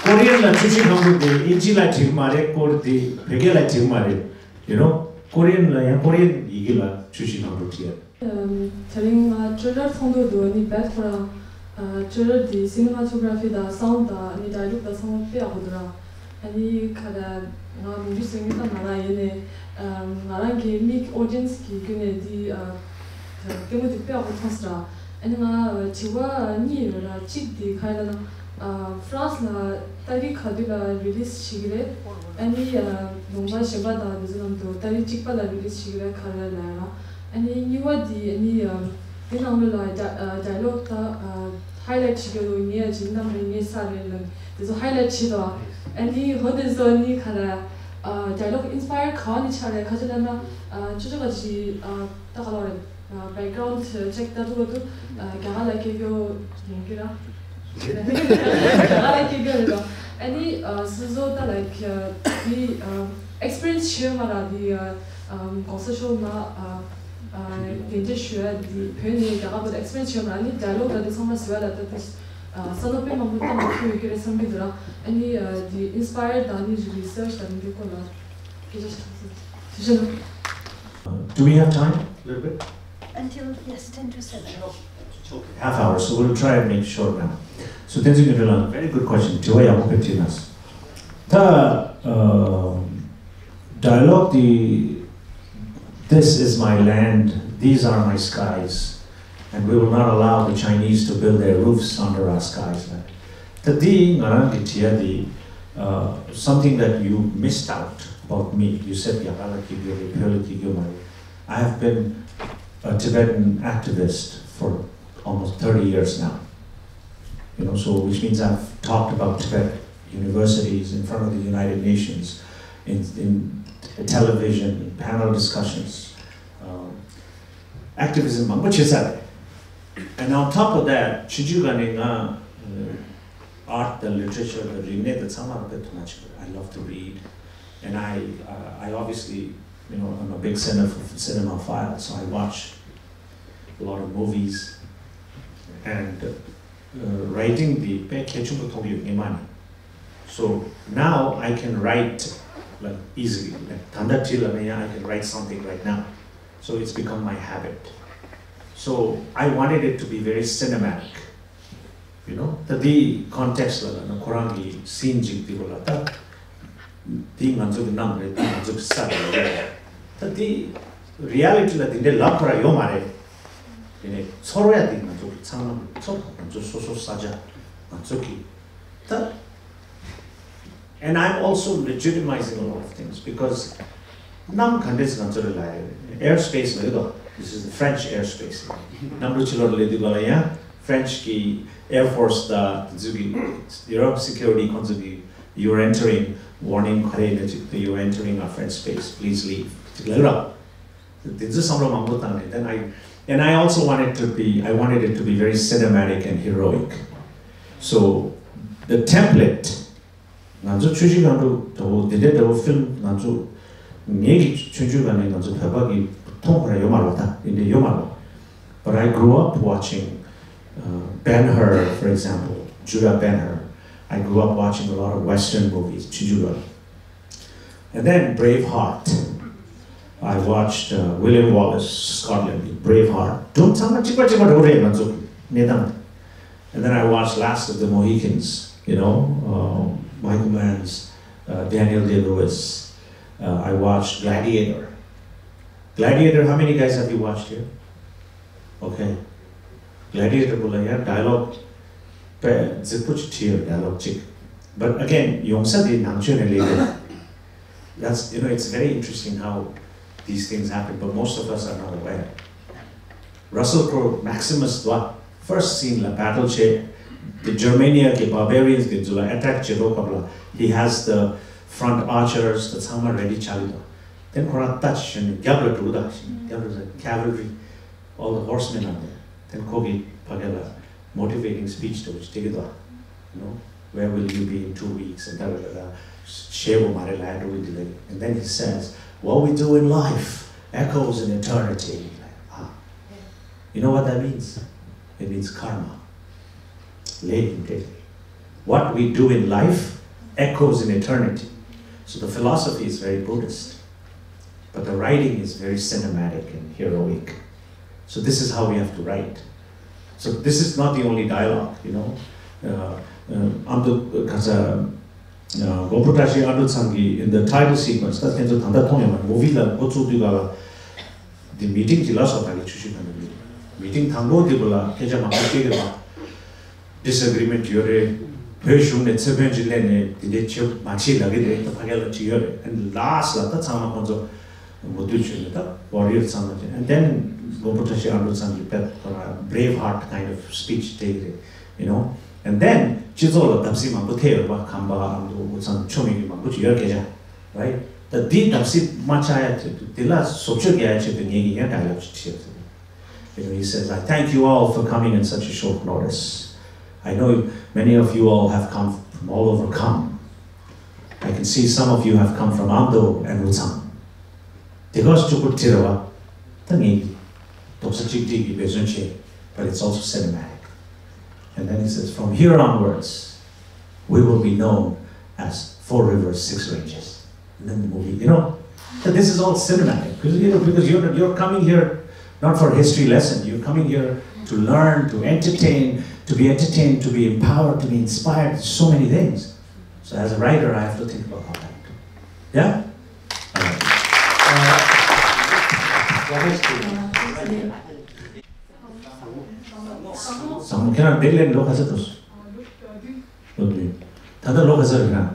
Korean ལ་ཆུ་ཤིང་སྒང་དྲུག་དེ་ཨིན་ཇི་ལ་བྲིས་མ་རེད། ཀོར་དེ་བོད་སྐད་ལ་བྲིས་མ་རེད། You know, Korean ལ་ཡང་Korean ཡི་གེ་ལ་ཆུ་ཤིང་སྒང་དྲུག་བྲིས་ཡ། ཨམ། དེ་རིང་ང་ཊེ་ལར་མཐོང་འདོད་འདུག་ཨ་ནི་བེད་ཁོ་རང་ཨ། ཊེ་ལར་དེ་སི་ནི་མ་ཊོ་གྷ་ར་ཕི་དང་སའུན་ཌི་དང་ཨ་ནི་ཌའི་ལོག་དང་ཚང་མ་དཔེ་ཡག་པོ་འདུག་ར། ཨ་ནི་ག་རེ་ང་མི་འདུག་ཟེར་མི་ད་ང་རང་ཡིན་ནས་ཨམ། ང་རང་གི་མིག་ཨོ་ཌི་ཡན་སི་གི་བརྒྱུད་ནས་དེ་ཨ། ལྟད་མོ་དེ་དཔེ་ཡག་པོ་མཐོང་སོང་ར། ཨ་ནི་ང་དྲི་བ་གཉིས་ཡོད་ར། གཅིག་དེ་ག་རེ་ལབ་ན་ཨ། ཧྥ་རན་སི་ལ་ཏ་རིག་ག་དུས་ལ་རི་ལིས་བྱེད་ཀྱི་རེད། ཨ་ནི་ཨ། ལུང་པ་གཞན་པ་དང་དེ་ཚོ་ནང་དུ་ཏ་རིག་གཅིག་པ་ལ་རི་ལིས་བྱེད་ཀྱི་རེད་ག་རེ་ལབ་ཡ་ར། ཨ་ནི་གཉིས་པ་དེ་ཨ་ནི་ཨ། དེ་ནང་ལོགས་ལ་ཌའི་ཌའི་ལོག་ད་ཨ། ཧའི་ལའིཊ་བྱེད་ཀྱི་འདུག་ངས་ཡ་ཇི་ནམ་རེ་ངས་ས་རེ་ལབ་དེ་ཚོ་ཧའི་ལའིཊ་བྱེད་དོ། ཨ་ནི་ཧོ་དེ་ཚོ་ཨ་ནི་ག་རེ་ཨ། ཌའི་ལོག་ཨིན་སི་པ་ཡར་ག་བ་ནས་ཆགས་རེད་ག་ཅི་ལབ་ན་ཨ། ཅོ་ཅོ་ག་ཅི་ཨ། ད་ག་ལབ་རེད། ཨ། བེག་གྷ་རའུན་ཌི་ཅེག་ལྟ་དུས་ལ་དུ་ཨ། རྒྱ་གར་ལ་སྐད་རྒྱོ་ཡིན་གྱི་ར། རྒྱ་གར་ལ་སྐད་རྒྱོ་རེད་དོ། ཨ་ནི་ཨ། སོ་སོ་ད་ལའིཀ་ཨ། དེ་ཨ། ཨེག་སི་པི་རི་ཡན་སི་བྱས་ཡོད་མ་ར། དེ་ཨ། ཨམ། གོང་ས་མཆོག་ལ་ཨ། ཨ། གདན་འདྲེན་ཞུ་ཡ་དེ་བོད་ནས་རྒྱ་གར་བར་དུ་ཨེག་སི་པི་རི་ཡན་སི་བྱས་ཡོད་མ་ར། ཨ་ནི་ཌའི་ལོག་ད་དེ་ཚང་མ་བཟོ་ཡ་ལ་ད་དེ་ཨ། བསམ་བློ་དཔེ་མང་པོ་བཏང་དགོས་ཀྱི་ཡོད་ཀྱི་རེད་བསམ་གྱི་འདུག་ར། ཨ་ནི་ཨ། དེ་ཨིན་སི་པ་ཡར་དང་ཨ་ནི་རི་སར་ཆི་དང་ཨ་ནི་དེ་སྐོར་ལ་སྐད་ཆ་ཞིག་གཏོང་སྲིད། ཐུགས་རྗེ་གནང་། Uh, do we have time? A little bit? Until, yes, ten to seven. Half hour, so we'll try and make sure now. So, Tenzin Gyalwai, very good question. དྲི་བ་ཡག་པོ་དཔེ་དྲིས་གནང་སོང་། ད་ཨ། ཌའི་ལོག་དེ། This is my land, these are my skies, and we will not allow the Chinese to build their roofs under our skies. ད་དེ་ང་རང་གི་དྲི་ཡ་དེ། Uh, something that you missed out about me. You said རྒྱ་གར་ལ་སྐྱེས་རྒྱུ་རེད། བོད་ལ་སྐྱེས་རྒྱུ་མ་རེད། I have been a Tibetan activist for almost thirty years now. You know, so which means I've talked about Tibet universities, in front of the United Nations, in, in television, in panel discussions. Um, activism མང་པོ་བྱས་ཚར་རེད། And on top of that, ཆུང་ཆུང་སྒང་ནས་ང་ཨ། art དང་literature དང་རིག་གནས་དང་ཚང་མ་ལ་དཔེ་ཐུགས་སྣང་ཆེན་པོ་རེད། I love to read, and I, uh, I obviously, you know, I'm a big cinema, cinema file, so I watch a lot of movies, and uh, writing དེ་དཔེ་གལ་ཆེན་པོ་མཐོང་གི་ཡོད། སྔོན་མ་ནས། So now I can write, like, easily. Like, ད་ལྟ་བྲིས་ལབ་ན་ཡང་I can write something right now. So it's become my habit. So I wanted it to be very cinematic. You know, ད་དེའི་context ལ་ལབ་ན་ཁོ་རང་གི་scene ཅིག་དེ་བོ་ལ་ད་དེ་ང་ཚོ་གི་གནམ་རེད། དེ་ང་ཚོ་གི་ས་རེད། ད་དེ་reality ལ་དེ་འདྲའི་ལབ་ཁོ་རང་ཡོད་མ་རེད། དེ་ནས་ཚོར་བ་དེ་ང་ཚོ་གི་ཚང་མ་གི་ཚོར། ང་ཚོ་སོ་སོ་ས་ཆ། ང་ཚོ་གི་ད། And I'm also legitimizing a lot of things because གནམ་ག་འདྲས་ང་ཚོ་རེད་ལ། Air space ལ་ཡོད་དོ། This is the French air space. གནམ་གྲུ་ཕྱི་ལོགས་ལ་སླེབས་དུས་ག་ལ་ཡང་French གི་Air Force དང་དེ་ཚོ་གི་Europe security ཁོང་ཚོ་གི you're entering, warning ག་རེ་ཡིན་ན་ཅིག you're entering our French space, please leave ཅིག་ལབ་ར། དེ་ཚོའི་བསམ་བློ་མང་པོ་བཏང་ནས། Then I, and I also wanted to be, I wanted it to be very cinematic and heroic. So the template, ང་ཚོ་ཆུ་བཞི་སྒང་དྲུག་འདྲ་བོ། འདི་འདྲའི་འདྲ་བོ་ཕིལམ་ང་ཚོ། ངེད་ཀྱི་ཆུང་ཆུང་སྒང་ནས་ང་ཚོ་བོད་པ་གི་མཐོང་ཁོ་ར་ཡོད་མ་རེད། ད་འདི་འདྲའི་ཡོད་མ་རེད། But I grew up watching, uh, Ben-Hur, for example, Judah Ben-Hur. I grew up watching a lot of Western movies, ཆུང་ཆུང་སྒང་། And then Braveheart. I watched, uh, William Wallace, Scotland, Braveheart. སྒྲུང་ཚང་མ་གཅིག་པ་གཅིག་པ་འདྲ་བོ་རེད་ང་ཚོ་གནས་སྟངས། And then I watched Last of the Mohicans, you know, uh, Michael Mann's, uh, Daniel Day-Lewis. Uh, I watched Gladiator. Gladiator, how many guys have you watched here? Okay. Gladiator བོ་ལ་ཡང་dialogue དཔེ་རྫིག་པོ་ཅིག་བྲིས་ཡོད། Dialogue གཅིག But again, ཡོང་ས་དེ་ནང་ཆོས་ནས་སླེབས་ཡོད། That's, you know, it's very interesting how these things happen, but most of us are not aware. Russell Crowe, Maximus དོ། First scene ལ་battle བྱས། The Germania གི་barbarians དེ་ཚོ་ལ་attack བྱེད་རོགས་སྐབས་ལ། He has the front archers དེ་ཚང་མ་ready བྱས་ཡོད། Then ཁོ་རང་རྟ་ཅིག་ཞོན་ནས་རྒྱབ་ལ་འགྲོ་ད། རྒྱབ་ལ་cavalry, all the horsemen are there. Then ཁོ་གིས་ཕ་གི་ལ་motivating speech འདྲ་བོ་ཅིག་སྤྲད་ཀྱི་འདུག You know, where will you be in two weeks? And ད་རེ་ད་ཞེ་པོ་མ་རེད་ལབ་འགྲོ་གི་འདུག་ལབ། And then he says, "What we do in life echoes in eternity." Like, ah, you know what that means? It means karma. ལས་ཡིན་ཏེ། What we do in life echoes in eternity. So the philosophy is very Buddhist, but the writing is very cinematic and heroic. So this is how we have to write. So this is not the only dialogue, you know. Uh, uh, ཨ་མདོ་ག་ས་མགོན་པོ་བཀྲ་ཤིས་ཨ་འབྲུག་ཚང་གི in the title sequence ད་ཁྱེད་ཚོ་ད་ལྟ་མཐོང་ཡོད་མ་རེད། མུ་བི་ལ་འགོ་བཙུགས་དུས་ག་ལ་འདི་མི་ཊིང་གི་ལ་སོགས་ད་གི་ཆུ་ཤུ་ག་ནས་མི་ཊིང་དང་པོ་འདི་གུ་ལ་སྐད་ཆ་མང་པོ་བཤད་ཀྱི་རེད། disagreement ཡོད་རེད། བོད་གཞུང་ནས་ཚེ་དཔོན་ཅིག་སླེབས་ནས་འདི་འདྲའི་བྱེད་མ་བྱེད་ལབ་ཀྱི་རེད། ད་ཕ་གི་ལ་བྲིས་ཡོད་རེད། and last ལ་ད་ཚང་མ་ཁོང་ཚོ་མགོ་སྟོད་ཆོད་ནས་ད་warrior ཚང་མ་བྱས། and then མགོན་པོ་བཀྲ་ཤིས་ཨ་འབྲུག་ཚང་གི་དཔེ་ཁོ་རང་brave heart kind of speech སྤྲད་ཀྱི་རེད། you know and then སྤྱི་ཚོགས་ལ་བརྡབ་གསིག་མང་པོ་ཐེབས་ཡོད་པ། ཁམས་པ་ཨ་མདོ་དབུས་གཙང་ཆོ་མེད་ཀྱི་མང་པོ་ཅིག་ཡོད་སྐད་ཆ་right། ད་འདི་བརྡབ་གསིག་མ་ཆགས་ཡ་ཆེད་དུ་འདི་ལ་བཟོ་བཅོས་རྒྱག་ཡ་ཆེད་དུ་ངེད་ཀྱིས་ཡང་dialogue ཅིག་བྲིས་ཡོད། You know, he says, "I thank you all for coming in such a short notice. I know many of you all have come from all over Kham. I can see some of you have come from Amdo and Wutsang." དེ་ག་ཅུ་པུ་ཊི་ར་བ་ད་ངེད་ཀྱི་རྡོག་རྩ་གཅིག་སྒྲིལ་གྱིས་འབད་བརྩོན་བྱས། But it's also cinematic. And then he says, "From here onwards, we will be known as Four Rivers Six Ranges." And then the movie, you know, so this is all cinematic. Because, you know, because you're, you're coming here not for a history lesson. You're coming here to learn, to entertain, to be entertained, to be empowered, to be inspired. So many things. So as a writer, I have to think about all that. Yeah? All right. Uh, what is the- ཟང་མོ་ཁྱེད་རང་འདིར་སླེབས་ལོ་ག་ཚོད་འགྲོ་སོང་། ལོ་བདུན། ད་ལྟ་ལོ་ག་ཚོད་རེད་ན།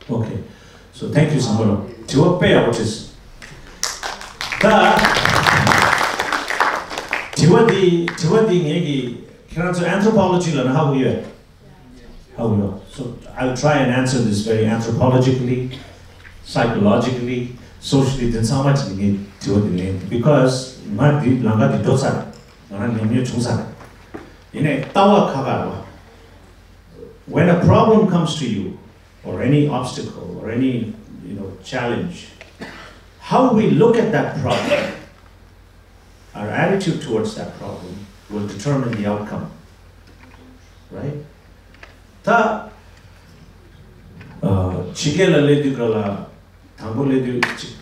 Okay. So thank you ཟང་མོ་ལགས། དྲི་བ་དཔེ་ཡག་པོ་དྲིས། ད་དྲི་བ་འདི་དྲི་བ་འདི་ངེད་ཀྱི་ཁྱེད་རང་ཚོ་anthropology ལ་ན་ཧ་གོ་ཡོད། ཧ་གོ་ཡོད། So I'll try and answer this very anthropologically, psychologically, socially. དེ་ཚང་མ་ཅིག་ངས་དྲི་བ་འདི་ལེན། Because ང་འདི་ལམ་ཁ་འདི་འགྲོ་ཚར། ང་རང་ཉམས་མྱོང་བྱུང་ཚར། ཡིན་ནའི་ལྟ་བ་ཁ་ཁ་རེད་བ། When a problem comes to you, or any obstacle, or any, you know, challenge, how we look at that problem, our attitude towards that problem will determine the outcome. Right? ད་ཕྱི་རྒྱལ་ལ་སླེབས་དུས་ག་ལ་དང་པོ་སླེབས་དུས་ཅིག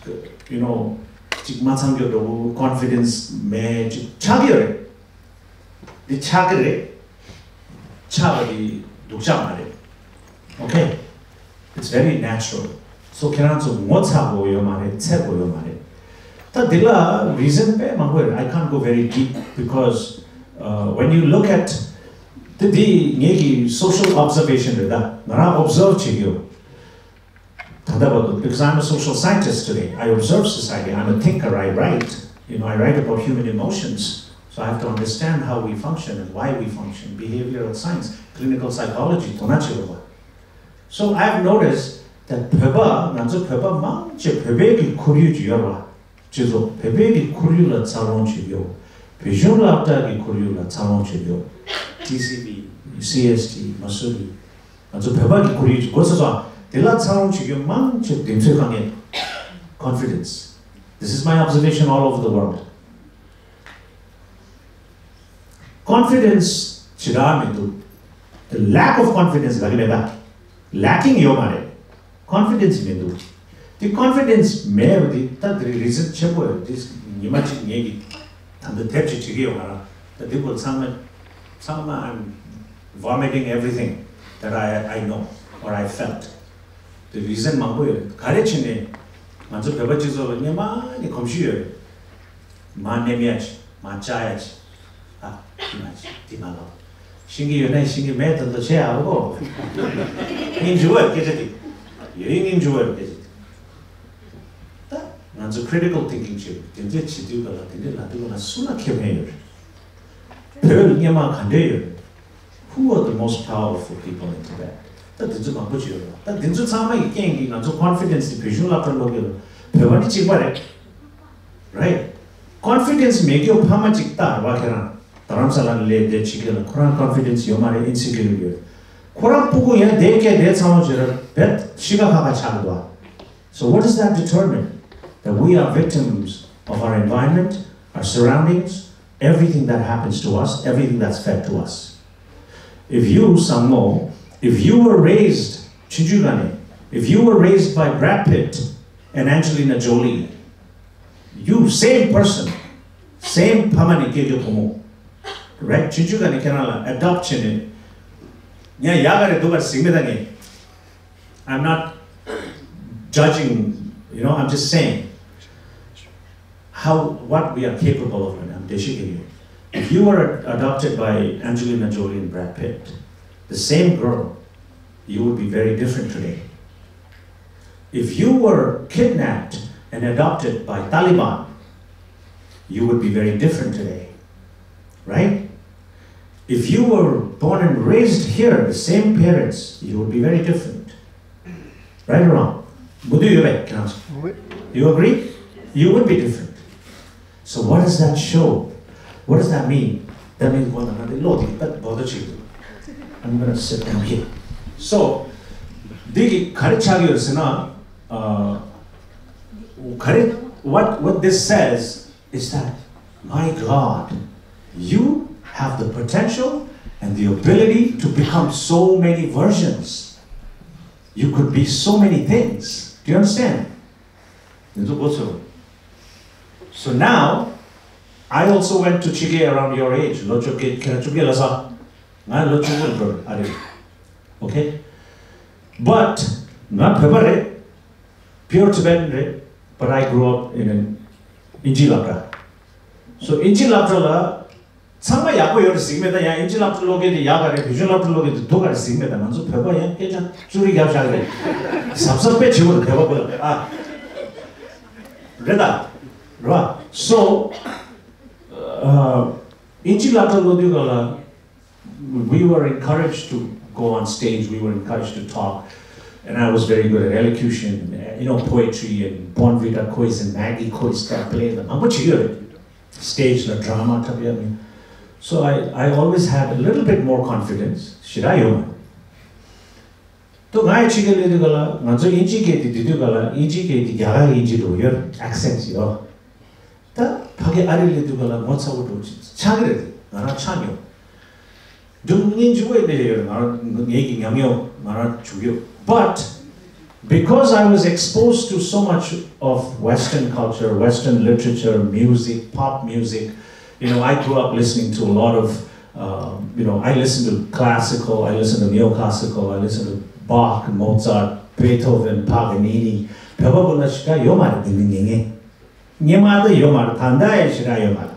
you know ཅིག་མ་འཚམས་ཀྱི་འགྲོ་གི། confidence མེད་ཅིག་ཆགས་ཀྱི་རེད། འདི་ཆགས་ཀྱི་རེད། ཆགས་པ་འདི་སྡུག་ཅག་མ་རེད། Okay? It's very natural. So ཁྱེད་རང་ཚོ་ངོ་ཚ་དགོས་ཡོད་མ་རེད། འཚེར་དགོས་ཡོད་མ་རེད། ད་འདི་ལ་reason དཔེ་མང་པོ་ཡོད་རེད། I can't go very deep because uh, when you look at འདི་འདི་ངེད་ཀྱི་social observation རེད། ད་ང་རང་observe བྱེད་ཀྱི་ཡོད། ད་ལྟ་བར་དུ། Because I'm a social scientist today, I observe society. I'm a thinker, I write. You know, I write about human emotions. So I have to understand how we function and why we function. Behavioral science, clinical psychology དོ་སྣང་བྱེད་དགོས་པ། So I've noticed that བོད་པ་ང་ཚོ་བོད་པ་མང་ཆེ་བོད་པའི་གི་ཁོར་ཡུག་ཅིག་ཡོད་རེད་བ། སྤྱི་ཚོགས་བོད་པའི་གི་ཁོར་ཡུག་ལ་འཚར་ལོངས་བྱེད་ཀྱི་ཡོད། བོད་གཞུང་སློབ་གྲྭ་གི་ཁོར་ཡུག་ལ་འཚར་ལོངས་བྱེད་ཀྱི་ཡོད། ཊི་སི་ཝི། སི་ཨེས་ཊི། མ་སུ་རི། ང་ཚོ་བོད་པ་གི་ཁོར་ཡུག་ཅིག་དགོས་ས་སོང་། དེ་ལ་འཚར་ལོངས་བྱེད་ཀྱི་ཡོད་མང་ཆེ་བ་གདེང་ཚོད་དཀའ་ངལ། Confidence. This is my observation all over the world. Confidence ཇི་ལྟར་མི་འདུག The lack of confidence ལབ་ཀྱི་མེད་པ། Lacking ཡོད་མ་རེད། Confidence མི་འདུག་དེ་confidence མེད་པ་དེ་ད་དེ་རིང་reason ཆེན་པོ་ཡོད། དེ་ཉི་མ་གཅིག་ངེད་ཀྱིས་ད་ལྟ་དེབ་ཅིག་བྲིས་ཀྱི་ཡོད། ང་རང་ད་དེ་སྐོར་ཚང་མ་ཚང་མ། I'm vomiting everything that I I know or I felt. དེ་reason མང་པོ་ཡོད། ག་རེ་བྱས་ནས་ང་ཚོ་བོད་པ་སྤྱི་ཚོགས་ལ་སྔོན་མ་ནས་གོམས་གཤིས་ཡོད་རེད། མར་ནེམ་ཡ་ཆེ། མར་བཅག་ཡ་ཆེ། ཨ། དེ་མ་བྱེད། དེ་མ་ལབ། ཤེས་ཀྱི་ཡོད་ན་ཤེས་ཀྱི་མེད་དོན་དུ་བྱེད་ཨ་གོ། སྙིང་རྗེ་བོ་སྐད་ཆ་དེ། ཡོད་སྙིང་རྗེ་བོ་སྐད་ཆ་དེ། ད་ང་ཚོ་critical thinking བྱེད། དེ་འདྲས་བྱེད་དུས་ག་ལ་དེ་འདྲས་ལབ་དུས་ག་ལ་སུ་ལ་ཁེ་ཕན་ཡོད་རེད། བོད་ལ་སྔོན་མ་ག་འདྲས་ཡོད་རེད། Who are the most powerful people in Tibet? ད་དེ་ཚོ་མང་པོ་ཅིག་ཡོད་རེད། ད་དེ་ཚོ་ཚང་མ་ཡི་རྐྱེན་གྱིས་ང་ཚོ་confidence དེ་བོད་གཞུང་སློབ་གྲྭ་སློབ་དགེ་ལ། བོད་པ་ནི་གཅིག་པ་རེད། Right? Confidence མེད་རྒྱུ་ཕ་མ་གཅིག་ལྟ་རེད་བ། ཁྱེད་རང་རྡ་རམ་ས་ལ་ནས་སླེབས་བསྡད་ཕྱི་རྒྱལ་ལ། ཁོ་རང་confidence ཡོད་མ་རེད། Insecurity ཡོད། ཁོ་རང་སྤུ་གུ་ཡང་དེ་སྐད་དེ་ཚང་བ་བྱེད་ར་བེད་ཤི་ཁ་ཁ་ཁ་ཆགས་འདུག་བ། So what does that determine? That we are victims of our environment, our surroundings, everything that happens to us, everything that's fed to us. If you, Sangmo, if you were raised, Chinchugane, if you were raised by Brad Pitt and Angelina Jolie, You same person, same ཕ་མ་ནས་སྐྱེས་རྒྱུ་བུ་མོ། Right? ཆུང་ཆུང་ག་ནས་ཁྱེད་རང་ལ་adopt བྱས་ནས། ཉ་ཡག་ག་རེད་འདུག་ག་རེད་གཟིགས་མེད་ད་ངས། I'm not judging, you know, I'm just saying how, what we are capable of. And I'm If you were adopted by Angelina Jolie and Brad Pitt, the same girl, you would be very different today. If you were kidnapped and adopted by Taliban, you would be very different today. Right? If you were born and raised here, the same parents, you would be very different. Right or wrong? མུ་མཐུད་ཡོད་པས་ཁྱེད་རང་ཚོ། You agree? You would be different. So what does that show? What does that mean? That means what another law. I'm gonna sit down here. So འདི་གི་ག་རེ་ཆགས་ཡོད་ཟེར་ན། ག་རེ། what, what this says is that, my God, you have the potential and the ability to become so many versions. You could be so many things. Do you understand? So now, I also went to Chige around your age. ལོ་བཅོ་བརྒྱད་ཁྱེད་རང་བཅོ་བརྒྱད་ལ་ས། ང་ལོ་བཅུ་དགུ་ལ་འགྲོ་རེད། ཨ་རེད། Okay? But ང་བོད་པ་རེད། Pure Tibetan རེད། But I grew up in an ཨིན་ཇི་སློབ་གྲྭ། So ཨིན་ཇི་སློབ་གྲྭ་ལ་ཚང་མ་ཡག་པོ་ཡོད་རེད་གཟིགས་མེད་ད། ཡང་ཨིན་ཇི་སློབ་གྲྭ་སློབ་མཁན་དེ་ཡག་ག་རེད། བོད་ཆུ་སློབ་གྲྭ་སློབ་མཁན་དེ་སྡུག་ག་རེད་གཟིགས་མེད་ད། ང་ཚོ་བོད་པ་ཡང་སྐད་ཆ་ཙུ་རི་རྒྱབ་བཞག་རེད། གཟབ་གཟབ་དཔེ་བྱེད་དགོས་རེད་བོད་པ་ཁོ་ལ། ཨ་རེད་ད། རེད་བ། So ཨིན་ཇི་སློབ་གྲྭ་སློབ་དུས་སྐབས་ལ། We were encouraged to go on stage, we were encouraged to talk. And I was very good at elocution, you know, poetry and Bonvita quiz and Maggie quiz, that play, the mambo chiyo. Stage, the drama, tabia. So I, I always had a little bit more confidence. Shirayo. ཏོ་ང་ཡི་ཕྱི་རྒྱལ་སླེབས་དུས་ག་ལ་ང་ཚོ་ཨིན་ཇི་སྐད་དེ་འདི་དུས་ག་ལ་ཨིན་ཇི་སྐད་དེ་རྒྱ་གར་ཨིན་ཇི་འདྲ་བོ་ཡོད། Accent ཡོད། ད་ཕ་གི་ཨ་རི་སླེབས་དུས་ག་ལ་ངོ་ཚ་བོ་འདྲ་བོ་ཆགས་ཀྱི་རེད། ང་རང་ཆགས་མྱོང་། སྒྲུང་སྙིང་རྗེ་བོ་ཡིན་པའི་ཡོད། ང་རང་ངེད་ཀྱི་ཉམས་མྱོང་ང་རང་བྱུང་ཡོད། But because I was exposed to so much of Western culture, Western literature, music, pop music, you know, I grew up listening to a lot of, um, you know, I listen to classical, I listen to neoclassical, I listen to Bach, Mozart, Beethoven, Paganini. བོད་པ་ཀུན་ལ་ཞེ་དྲག་ཡོད་མ་རེད་འདི་མི་ངེས་ངེས། སྔོན་མ་ད་ཡོད་མ་རེད། ད་ལྟ་ཡང་ཞེ་དྲག་ཡོད་མ་རེད།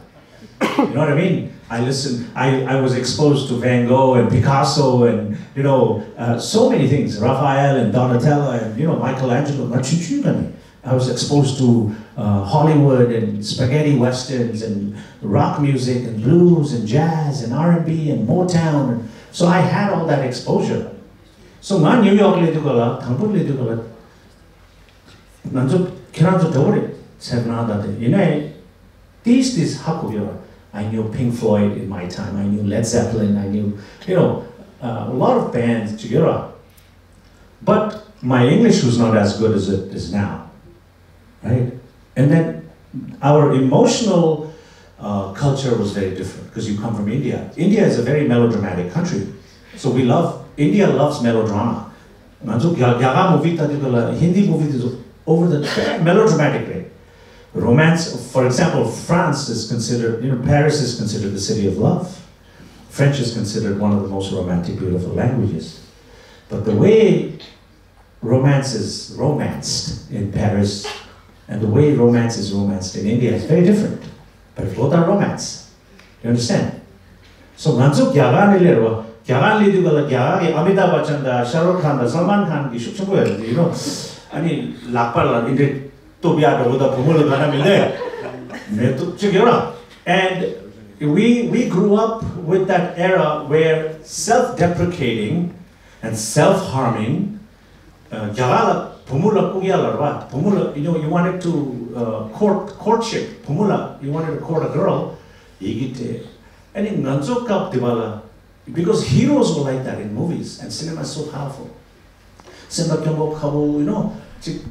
You know what I mean? I listen, I, I was exposed to Van Gogh and Picasso and, you know, uh, so many things, Raphael and Donatello and, you know, Michelangelo, ང་ཆུང་ཆུང་ནས། I was exposed to uh, Hollywood and spaghetti westerns and rock music and blues and jazz and R and B and Motown. And so I had all that exposure. So ང་ནིའུ་ཡོག་སླེབས་དུས་ག་ལ། དང་པོ་སླེབས་དུས་ག་ལ། ང་ཚོ་ཁྱེད་རང་ཚོ་འདྲ་བོ་རེད་ཟེར་ན་ད་དེ་ཡིན་ནའི། These, these ཧ་གོ་ཡོད། I knew Pink Floyd in my time. I knew Led Zeppelin. I knew, you know, uh, a lot of bands ཅིག་ཡོད་ར། But my English was not as good as it is now. Right? And then our emotional uh, culture was very different because you come from India. India is a very melodramatic country. So we love, India loves melodrama. ང་ཚོ་རྒྱ་རྒྱ་གར་movie ལྟ་དུས་ག་ལ། Hindi movie དེ་ཚོ་over the top, melodramatic རེད། Romance, for example, France is considered, you know, Paris is considered the city of love. French is considered one of the most romantic, beautiful languages. But the way romance is romanced in Paris and the way romance is romanced in India is very different. But it's both are romance. You understand? So ང་ཚོ་རྒྱ་གར་ནས་སླེབས་རོ། རྒྱ་གར་སླེབས་དུས་ག་ལ་རྒྱ་གར་གྱི་ཨ་མི་ཏཱབ་བྷ་ཅན་དང་ཤ་རུག་ཁཱན་དང་སལ་མཱན་ཁཱན་གྱི་ཤུགས་ཆེན་པོ་ཡོད་རེད། You know, ཨ་ནི་ལག་པ་ལ་འདི་འདྲའི་གཏུབ་ཡག་འདྲ་བོ་དང་བུ་མོ་ལ་ག་འདྲ་མི་ལས་མེ་གཏུབ་ཅིག་ཡོད་ར། And we, we grew up with that era where self-deprecating and self-harming, uh, རྒྱ་གར་ལ་བུ་མོ་ལ་ལྐུགས་ཡ་ལ་ར་བ། བུ་མོ་ལ། You know, you wanted to uh, court, courtship. བུ་མོ་ལ། You wanted to court a girl. ཡི་གེ་སྤྲད། ཨ་ནི་ང་ཚོ་སྐབས་དེ་བ་ལ། Because heroes were like that in movies and cinema is so powerful. སེམས་པ་སྐྱོ་པོ་ཁ་པོ། You know, ཅིག་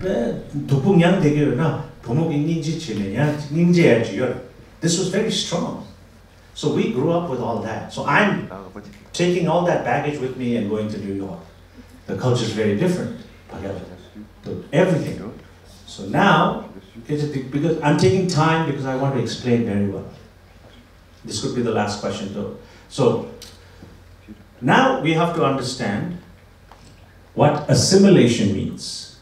དཔེ་སྡུག་པོ་མྱངས་བསྡད་ཀྱི་ཡོད་ན་བུ་མོ་གི་སྙིང་རྗེ་བྱས་ནས་ཡང་སྙིང་རྗེ་ཡ་ཅིག་ཡོད། This was very strong. So we grew up with all that. So I'm taking all that baggage with me and going to New York. The culture is very different. ཕ་གི་ལ། The everything. So now Because I'm taking time because I want to explain very well. This could be the last question, though. So, now we have to understand what assimilation means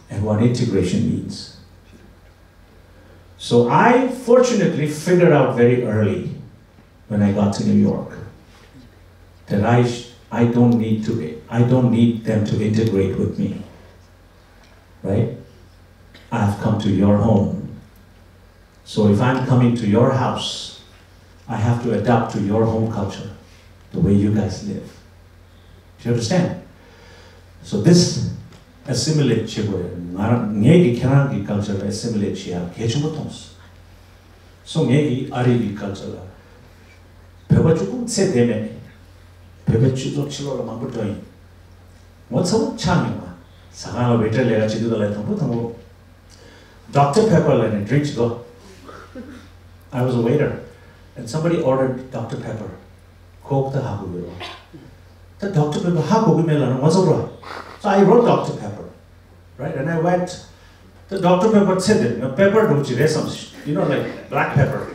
and what integration means. So, I fortunately figured out very early when I got to New York that I, sh- I don't need to I don't need them to integrate with me, right? I've come to your home. So if I'm coming to your house, I have to adapt to your home culture, the way you guys live. Do you understand? So this assimilate བྱེད་དགོས་རེད། ང་རང་ངེད་ཀྱིས་ཁྱེད་རང་གི་culture ལ་assimilate བྱེད་ཡ་གལ་ཆེན་པོ་མཐོང་སོང་། སོ་ངེད་ཀྱིས་ཨ་རི་གི་culture ལ། བོད་པ་གཅིག་པུ་ཚེ་འདས་མེད། བོད་པའི་སྤྱི་ཚོགས་ཕྱི་ལོགས་ལ་མང་པོ་འགྲོ་ཡིན། ངོ་ཚ་པོ་ཆགས་མྱོང་བ། ཟ་ཁང་ལ་waiter ལས་ཀ་བྱེད་དུས་ད་ལ་དང་པོ་དང་པོ། Doctor Pepper ལ་ནས་drink ཅིག་དགོས། I was a waiter and somebody ordered Doctor Pepper. Coke ད་ཧ་གོ་གི་རོ། ད་Doctor Pepper ཧ་གོ་གི་མེད་ལ་ངོ་ཚ་པོ་ར། So I wrote Doctor Pepper, right? And I went, the Doctor Pepper ཚེ་འདི་pepper འདྲ་ཅིག་རེད་བསམ། You know, like black pepper.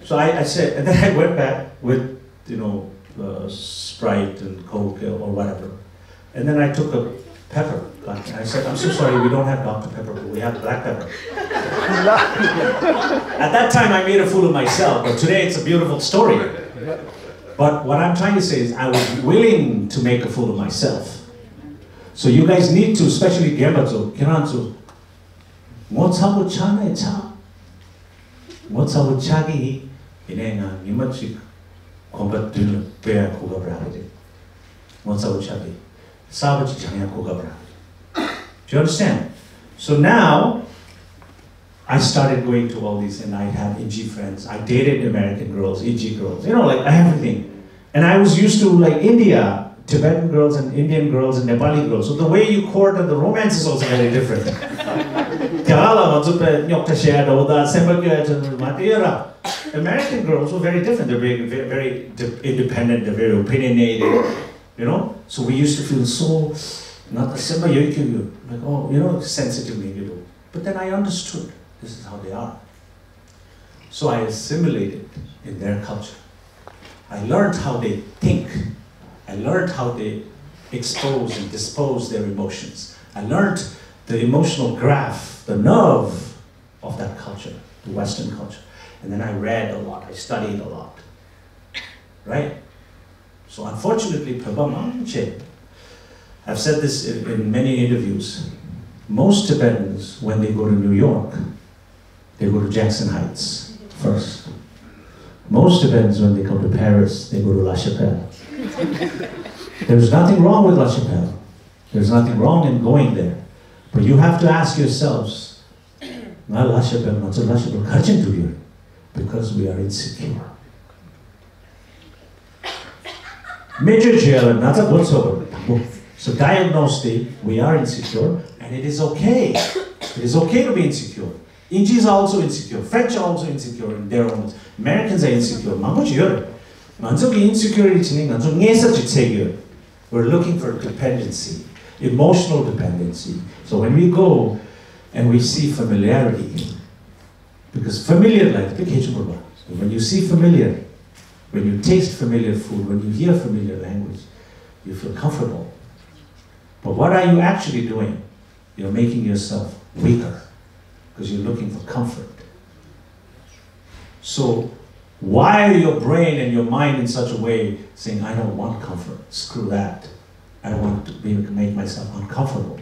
So I, I said, and then I went back with, you know, uh, Sprite and Coke or whatever. And then I took a pepper. I said, "I'm so sorry, we don't have Doctor Pepper, but we have black pepper." At that time, I made a fool of myself, but today it's a beautiful story. But what I'm trying to say is, I was willing to make a fool of myself. So you guys need to, especially རྒན་པ་ཚོ། ཁྱེད་རང་ཚོ་ངོ་ཚ་པོ་ཆགས་ནས་ཆགས། ངོ་ཚ་པོ་ཆགས་ཀྱི་ཡིན། ཡིན་ནའི་ང་ཉི་མ་གཅིག་གོམ་པ་མདུན་ལ་སྤོ་ཡ་གོ་སྐབས་རག་གི་རེད། ངོ་ཚ་པོ་ཆགས་ཀྱི་གསར་པ་གཅིག་སྦྱང་ཡ་གོ་སྐབས་རག་གི་རེད། Do you understand? So now, I started going to all these, and I have Inji friends. I dated American girls, Inji girls, you know, like, everything. And I was used to, like, India, Tibetan girls and Indian girls and Nepali girls. So the way you court and the romance is also very different. རྒྱ་གར་ལ་ང་ཚོ་དཔེ་རྙོག་དྲ་བཤད་ཡ་འདྲ་བོ་དང་སེམས་པ་སྐྱོ་ཡ་ཅན་མ་དེ་ཡོད་ར། American girls were very different. They're very, very, very de- independent. They're very opinionated. You know? So we used to feel so, not the simple, you, you, you, like, oh, you know, sensitive, maybe. But then I understood this is how they are. So I assimilated in their culture. I learned how they think. I learned how they expose and dispose their emotions. I learned the emotional graph, the nerve of that culture, the Western culture. And then I read a lot, I studied a lot. Right? So unfortunately, བོད་པ་མང་ཆེ, I've said this in, in many interviews, most Tibetans, when they go to New York, they go to Jackson Heights first. Most Tibetans, when they come to Paris, they go to La Chapelle. There's nothing wrong with La Chapelle. There's nothing wrong in going there. But you have to ask yourselves, ང་ལ་ཤ་པེལ་ང་ཚོ་ལ་ཤ་པེལ་ག་རེ་བྱེད་འགྲོ་གི་ཡོད། Because we are insecure. སྨན་བཅོས་བྱེད་ཡ་ལ་ན་ཚ་མགོ་ཚོས་པ་དང་པོ། So diagnosed, we are insecure and it is okay. It is okay to be insecure. Indians are also insecure. French are also insecure in their own. Americans are insecure. མང་པོ་ཅིག་ཡོད་རེད། ང་ཚོ་གི་insecurity ནི་ང་ཚོ་ངལ་ས་ཅིག་འཚོལ་གི་ཡོད། We're looking for dependency, emotional dependency. So when we go and we see familiarity, because familiar like the kitchen, when you see familiar, when you taste familiar food, when you hear familiar language, you feel comfortable. But what are you actually doing? You're making yourself weaker because you're looking for comfort. So wire your brain and your mind in such a way saying, "I don't want comfort. Screw that. I want to be, make myself uncomfortable."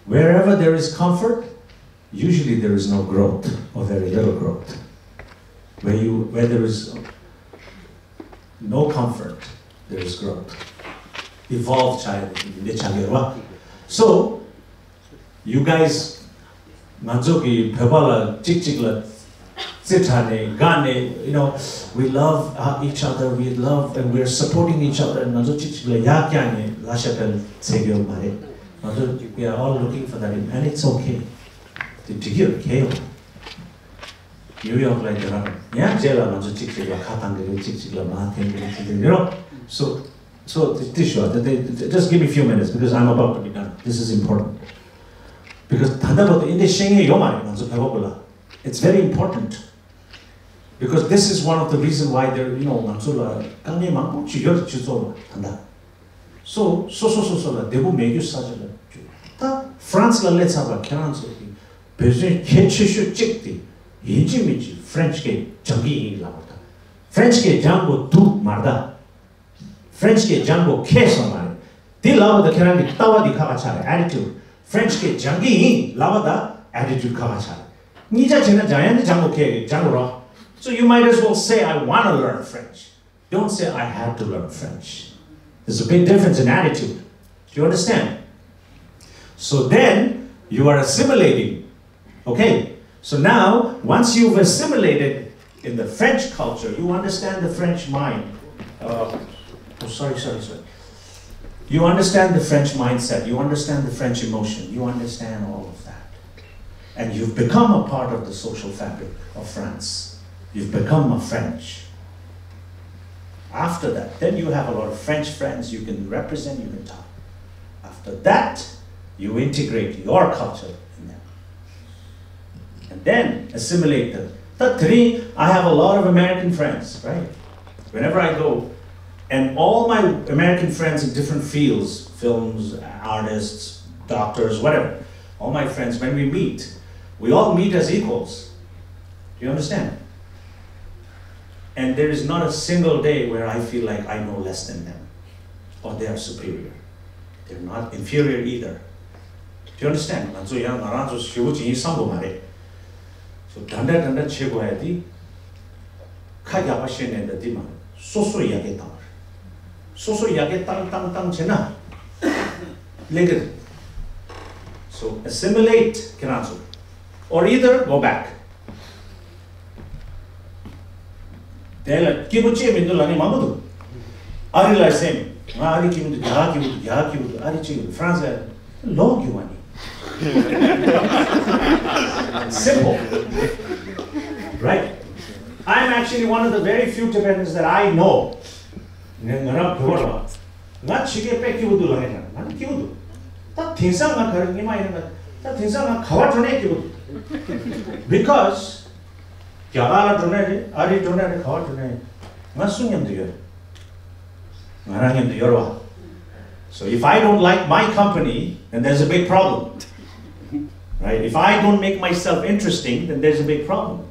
Wherever there is comfort, usually there is no growth or very little growth. Where you, where there is no comfort, there is growth. Evolve ཆགས་ཡོད་འདི་འདྲ་ཆགས་ཡོད་རེད་བ། So, you guys, ང་ཚོ་གི་བོད་པ་ལ་གཅིག་གཅིག་ལ་རྩེ་དྲག་ནས་དགའ་ནས། You know, we love, uh, each other, we love and we are supporting each other. ང་ཚོ་གཅིག་གཅིག་ལ་ཡར་བཀྱག་ནས་ལ་ཤ་པེལ་འཚོལ་གི་ཡོད་མ་རེད། ང་ཚོ་we are all looking for that, and it's okay. དེ་འགྲིག་གི་ཡོད། གལ་ཡོད། ནིའུ་ཡོག་ལ་དེ་རང་ཡང་རྗེས་ལ་ང་ཚོ་གཅིག་གཅིག་ལ་ཁ་བཏང་གི་རེད། གཅིག་གཅིག་ལ་མ་འཐེན་གི་རེད། གཅིག་གཅིག་you know. So, so this, this, sure, they, they, just give me a few minutes because I'm about to be done. This is important. Because ད་ལྟ་བར་དུ་ཨིན་དེ་ཤེས་མཁན་ཡོད་མ་རེད་ང་ཚོ་བོད་པ་ལ། It's very important. Because this is one of the reason why there, you know, ང་ཚོ་ལ་དཀའ་ངལ་མང་པོ་ཅིག་ཡོད་སྤྱི་ཚོགས་ལ་ད་ལྟ། སོ་སོ་སོ་སོ་སོ་ལ་བདེ་པོ་མེད་རྒྱུ་ས་ཆ་ལ་ད་ཧྥ་རན་སི་ལ་སླེབས་ཚར་བ་ཁྱེད་རང་ཚོ་གི་བོད་བཙོན་གལ་ཆེ་ཤོས་གཅིག་དེ་ཡིན་གཅིག་མིན་གཅིག་ཧྥ་རན་སི་སྐད་སྦྱང་གི་ཡིན་ལབ་པ་དང་། ཧྥ་རན་སི་སྐད་སྦྱང་དགོས་འདུག་མ་རེད་ད། ཧྥ་རན་སི་སྐད་སྦྱང་དགོས་ཁེལ་སོང་མ་རེད། དེ་ལབ་པ་དང་ཁྱེད་རང་གི་ལྟ་བ་འདི་ཁ་ཁ་ཆགས་རེད། attitude. ཧྥ་རན་སི་སྐད་སྦྱང་གི་ཡིན་ལབ་པ་དང་attitude ཁ་ཁ་ཆགས་རེད། གཉིས་ཆ་བྱས་ན་སྦྱང་ཡ་ནི་སྦྱང་དགོས་ཁེལ་རེད། སྦྱང་དགོས་རོགས། So you might as well say, "I wanna learn French." Don't say, "I have to learn French." There's a big difference in attitude. Do you understand? So then you are assimilating. Okay? So now, once you've assimilated in the French culture, you understand the French mind. Uh, oh, sorry, sorry, sorry. You understand the French mindset, you understand the French emotion, you understand all of that. And you've become a part of the social fabric of France. You've become a French. After that, then you have a lot of French friends you can represent, you can talk. After that, you integrate your culture in them. And then assimilate them. That three, I have a lot of American friends, right? Whenever I go, and all my American friends in different fields, films, artists, doctors, whatever, all my friends, when we meet, we all meet as equals. Do you understand? And there is not a single day where I feel like I know less than them or they are superior. They're not inferior either. Do you understand? ང་ཚོ་ཡང་ང་རང་ཚོ་ཞེ་པོ་ཅིག་ཡིན་བསམ་གྱི་མ་རེད། So འདྲ་འདྲ་འདྲ་འདྲ་བྱེད་དགོས་ཡ་དེ་ཁ་རྒྱག་པ་བཤད་ནས་འདྲ་དེ་མ་རེད། སོ་སོ་ཡར་རྒྱས་བཏང་བ་རེད། སོ་སོ་ཡར་རྒྱས་བཏང་བཏང་བཏང་བྱས་ན་ལེགས་ཀྱི་རེད། So assimilate ཁྱེད་རང་ཚོ། Or either go back. དེ་ལ་སྐྱིད་པོ་ཅི་མི་འདུག་ལབ་མཁན་མང་པོ་འདུག་ཨ་རི་ལ་སེམས། ང་ཨ་རི་སྐྱིད་པོ་འདུག་རྒྱ་གར་སྐྱིད་པོ་འདུག་རྒྱ་གར་སྐྱིད་པོ་འདུག་ཨ་རི་སྐྱིད་པོ་འདུག་ཧྥ་རན་སི་ལ་ལོག་རྒྱུ་བ་ནི། Simple. Right? I'm actually one of the very few Tibetans that I know. ང་ང་རང་བོད་པ་རེད་བ། ང་ཕྱི་རྒྱལ་དཔེ་སྐྱིད་པོ་འདུག་ལབ་མཁན་དང་ང་ནི་སྐྱིད་པོ་འདུག་ད་དེང་སང་ང་ག་རེ་ཉི་མ་ཡིན་ན་ད་དེང་སང་ང་ག་བ་འགྲོ་ནས་སྐྱིད་པོ་འདུག Because རྒྱ་གར་ལ་འགྲོ་ནས་རེད། ཨ་རི་འགྲོ་ནས་རེད། ག་བ་འགྲོ་ནས་རེད། ང་སུ་མཉམ་དུ་ཡོད། ང་རང་མཉམ་དུ་ཡོད་རེད་བ། So if I don't like my company, then there's a big problem. Right? If I don't make myself interesting, then there's a big problem.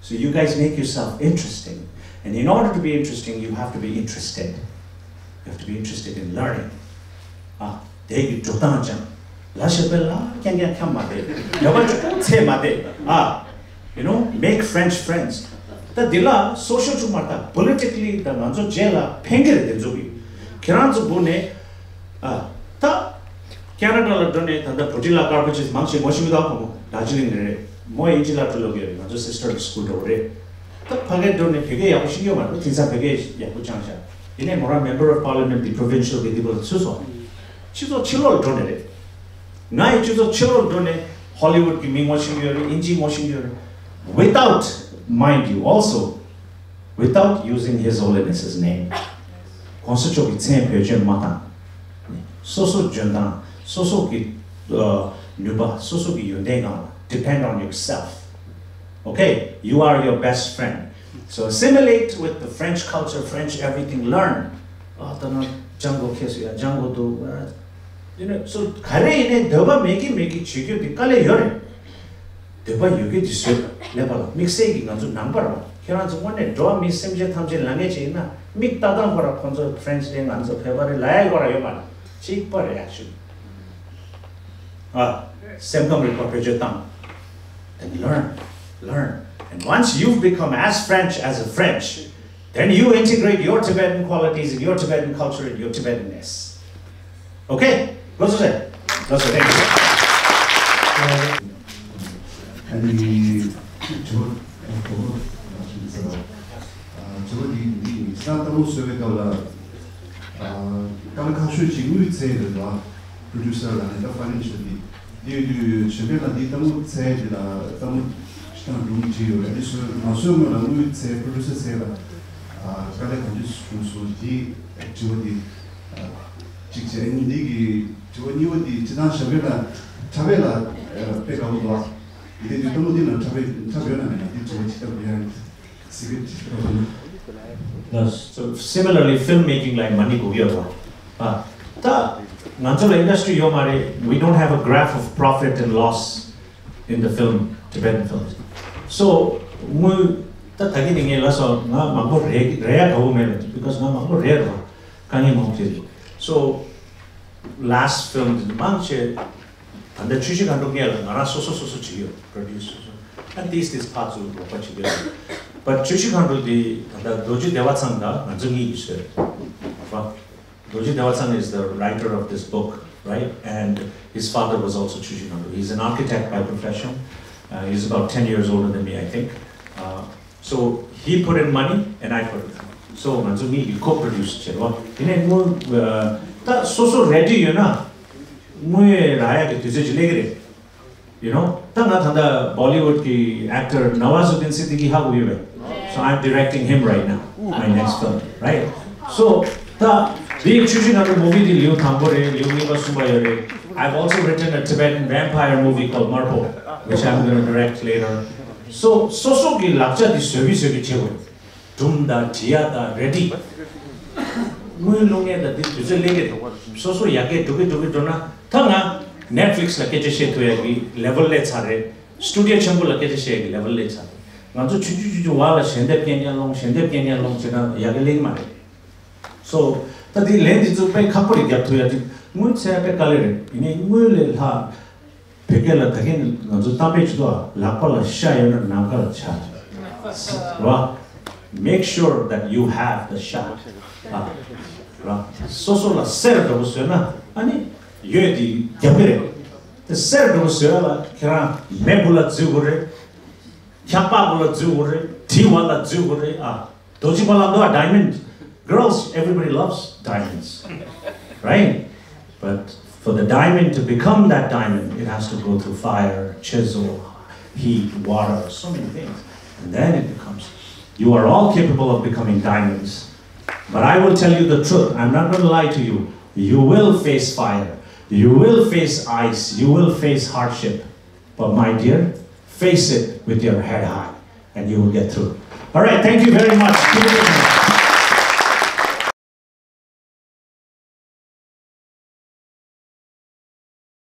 So you guys make yourself interesting. And in order to be interesting, you have to be interested. You have to be interested in learning. ཨ། དེ་གི་འགྲོ་སྟངས་སྦྱང་། ལ་ཤ་པེ་ལ་རྐྱང་རྐྱང་འཁྱམ་མ་བསྡད། ཡོད་པ་ཅུང་ཚད་མ་བསྡད། ཨ། You know, make French friends. ད་འདི་ལ་social ཅུང་མ་ད་politically ད་ང་ཚོ་རྗེས་ལ་ཕན་གི་རེད་དེ་ཚོ་གི། ཁྱེད་རང་ཚོ་སྒུག་ནས། ཨ། ད་ཁེ་ན་ཌ་ལ་འགྲོ་ནས་ད་ལྟ་བུ་ཊི་ལ་ཀར་པ་ཅིས་མང་ཆེ་ངོ་ཤེས་མི་འདུག་ཁོང་མོ་དར་ཇི་ལིང་ནས་རེད། མོ་ཨིན་ཇི་ལ་ཊུ་ལོ་གི་རེད། ང་ཚོ་སི་སི་ཊར་སི་ཀུལ་འགྲོ་གི་རེད། ད་ཕ་གིར་འགྲོ་ནས་བོད་སྐད་ཡག་པོ་ཤེས་ཀྱི་ཡོད་མ་རེད། དེང་སང་བོད་སྐད་ཡག་པོ་སྦྱངས་ཤག་ཡིན་ནའི་མོ་རང་member of parliament དེ་provincial གི་དེ་པོ་ལ་ཚུད་སོང་། སྤྱི་ཚོགས་ཕྱི་ལོགས་ལ་འགྲོ་ནས་རེད། ང་ཡི་སྤྱི་ཚོགས་ཕྱི་ལོགས་ལ་འགྲོ་ནས་ཧོ་ལི་ཝུཌ་གི་མི་ངོ་ཤེས་ཀྱི་ཡོད་རེད། ཨིན་ཇི་ངོ་ཤེས་ཀྱི་ཡོད་རེད། Without, mind you, also without using His Holiness's name. གོང་ས་མཆོག་གི་མཚན་བེད་སྤྱོད་མ་བཏང་། སོ་སོ་འཇོན་ཐང་། སོ་སོ་གི་ཨ་ནུས་པ། སོ་སོ་གི་ཡོན་ཏན་སྒང་ལ་depend on yourself. Okay? You are your best friend. So assimilate with the French culture, French everything, learn. ཨ་ད་ང་སྦྱང་དགོས་ཁེལ་སོང་ཡ། སྦྱང་དགོས་འདུག་ཨ། You know, so ག་རེ་ཡིན་ནའི་འདོད་པ་མེད་ཀི་མེད་ཀི་བྱེད་རྒྱུ་འདི་དཀའ་ལས་ཡོད་རེད། འདོད་པ་ཡོད་ཀི་འདི་བཟོས་པ་ལས་པ་ལ་དམིགས་བསལ་གྱི་ང་ཚོ་ནང་པ་རེད་བ། ཁྱེད་རང་ཚོ་དངོས་གནས་འགྲོ་བ་མི་སེམས་ཅན་ཐམས་ཅད་ལ་ངེས་ཅིག་ཡིན་ན་མིག་ལྟ་སྟངས་ཁོ་ར་ཁོང་ཚོ་ཕ་རན་སི་རེད། ང་ཚོ་བོད་པ་རེད་ལབ་ཡ་ཁོ་ར་ཡོད་མ་རེད། གཅིག་པ་རེད་ཨེག་ཆུ་ལི། ཨ། སེམས་ཁམས་རིག་པ་བེད་སྤྱོད་བཏང་། Then learn, learn. And once you've become as French as a French, then you integrate your Tibetan qualities and your Tibetan culture and your Tibetanness. Okay? That's it. That's it. Thank you. ཨ་ནི་ཇོ་ཇོ་ཇོ་འདི་འདི་ས་ཏ་མོ་སོ་བའི་སྐབས་ལ་ཨ་དཀའ་ལས་ཁག་ཤོས་ཅིག་དངུལ་ཚད་རེད་ལ། producer ལ་ནི་ད་ཕ་ནི་ཤོད་དེ། དེ་ཡོད་དུས་ཆོས་འཕེལ་ལགས་འདི་ལྟ་མོ་ཚད་འདི་ལ་ལྟ་མོ་ཤི་ཐང་སྒྲུང་བྲིས་ཡོད་རེད། འདི་སོ་ང་སོའི་ངོས་ལ་དངུལ་ཚད་པྲོ་ཌུ་སར་ཚད་ལ་དཀའ་ལས་ག་འདྲ་བྱུང་སོང་འདི་དྲི་བ་འདི་གཅིག་བྱས། འདི་གི་དྲི་བ་གཉིས་པ་འདི་སྤྱི་བཏང་ཞབས་པད་ལ་གྲྭ་པས་ལ་ དཔེ་དགའ་བོ་འདུག་ཡིན་དེ་དུས་སྟོན་མོ་འདི་ནང་འཁྲབ་པའི་འཁྲབ་ཡོད་ན་མེད་ན་འདི་བྱུང་བའི་ཆེད་དུ་ཡང་གཟིགས་པའི་ཆེད་དུ། So similarly, filmmaking like མ་ཎི་གུ་ཡོད་པ། ཨ། ད་ང་ཚོ་ལ་industry ཡོད་མ་རེད། We don't have a graph of profit and loss in the film, Tibetan films. So དངུལ་ད་ད་གིན་ནས་ངས་ལབ་སོང་། ང་མང་པོ་རེད་རེད་ཡ་དགའ་བོ་མེད་ལ། Because ང་མང་པོ་རེད་རོ། དཀའ་ངལ་མང་པོ་དེ་རེད། So last film དེ་མང་ཆེ་ད་ལྟ་ཆུ་བཞི་སྒང་དྲུག་ངས་ལ་ང་རང་སོ་སོ་སོ་སོ་བྱེད་ཡོད། Produce སོ་སོ། And this this ཕར་ཚུར་རོགས་པ་བྱེད་ཡོད། But ཆུ་བཞི་སྒང་དྲུག་དེ་ད་ལྟ་རྡོ་རྗེ་བདེ་བ་ཚང་དང་ང་ཚོ་གཉིས་ཀྱིས་བཟོས་རེད། རྡོ་རྗེ་བདེ་བ་ཚང is the writer of this book, right? And his father was also Chuji Nando. He's an architect by profession. Uh, he's about ten years older than me, I think. Uh, so he put in money and I put in money. So ང་ཚོ་གཉིས་ཀྱིས་co-produce བྱས་རོ། དེ་ནས་དངུལ་ད་སོ་སོ་ready ཡོད་ན་དངུལ་རག་ཡག་གི་དུས་ཚོད་ཅིག་སླེབས་ཀྱི་རེད། You know, ད་ང་ད་ལྟ་Bollywood གི་actor Nawazuddin Siddiqui ཧ་གོ་ཡོད་པས། So I'm directing him right now, my next film, right? So ད་དེ་ཆུ་བཞི་སྒང་དྲུག་movie དེ་ལེའུ་དང་པོ་རེད། ལེའུ་གཉིས་པ་གསུམ་པ་ཡོད་རེད། I've also written a Tibetan vampire movie called Marpo, which I'm going to direct later. So སོ་སོ་གི་ལག་ཆ་དེ་བཟོས་པའི་བཟོས་པའི་བྱེད་དགོས། སྒྲུང་དང་འབྲི་ཡག་དང་ready། དངུལ་བླུག་མཁན་དང་འདི་དུས་ཚོད་སླེབས་ཀྱི་རེད། སོ་སོ་ཡར་རྒྱས་འགྲོ་གི་འགྲོ་གི་འགྲོ་ན། ད་ང་Netflix ལ་སྐད་ཆ་བཤད་ཐུབ་ཡག་གི་level སླེབས་ཚར་རེད། Studio ཆེན་པོ་ལ་སྐད་ཆ་བཤད་ཡག་གི་level སླེབས་ཚར་རེད། ང་ཚོ་ཆུང་ཆུང་ཆུང་ཆུང་བར་ལ་ཞལ་འདེབས་རྐྱང་རྐྱང་སློང་། ཞལ་འདེབས་རྐྱང་རྐྱང་སློང་བྱས་ན་ཡར་རྒྱས་སླེབས་ཀྱི་མ་རེད། So ད་འདི་ལན་འདི་ཚོ་དཔེ་ཁག་པོ་རེད། རྒྱབ་ཐུབ་ཡག་ཅིག་དངུལ་འཚོལ་ཡག་དཔེ་དཀའ་ལས་རེད། ཡིན་ནའི་དངུལ་ལས་ལྷག་བོད་སྐད་ལ་ད་གིན་ང་ཚོ་གཏམ་དཔེ་ཅིག་འདུག་ཨ། ལག་པ་ལ་ཤ་ཡོད་ན་ནམ་མཁའ་ལ་བྱ། རེད་བ། Make sure that you have the sha. ཨ། རེད་བ། སོ་སོ་ལ་གསེར་འདྲ་པོ་བཟོས་ན་ཨ་ནི་ཡོད་དེ་རྒྱབ་ཀྱི་རེད། དེ་གསེར་འདྲ་པོ་བཟོས་ཡག་ལ་ཁྱེད་རང་མེ་བུ་ལ་འཛུལ་དགོས་རེད། ཁྱག་པ་བུ་ལ་འཛུལ་དགོས་རེད། གྲི་བ་ལ་འཛུལ་དགོས་རེད། ཨ། རྡོ་རྗེ་བ་ལ་འདུག་ཨ། Diamond. Girls, everybody loves diamonds. Right? But for the diamond to become that diamond, it has to go through fire, chisel, heat, water, so many things. And then it becomes. You are all capable of becoming diamonds. But I will tell you the truth. I'm not going to lie to you. You will face fire. You will face ice. You will face hardship. But my dear, face it with your head high and you will get through. All right, thank you very much. Keep it in.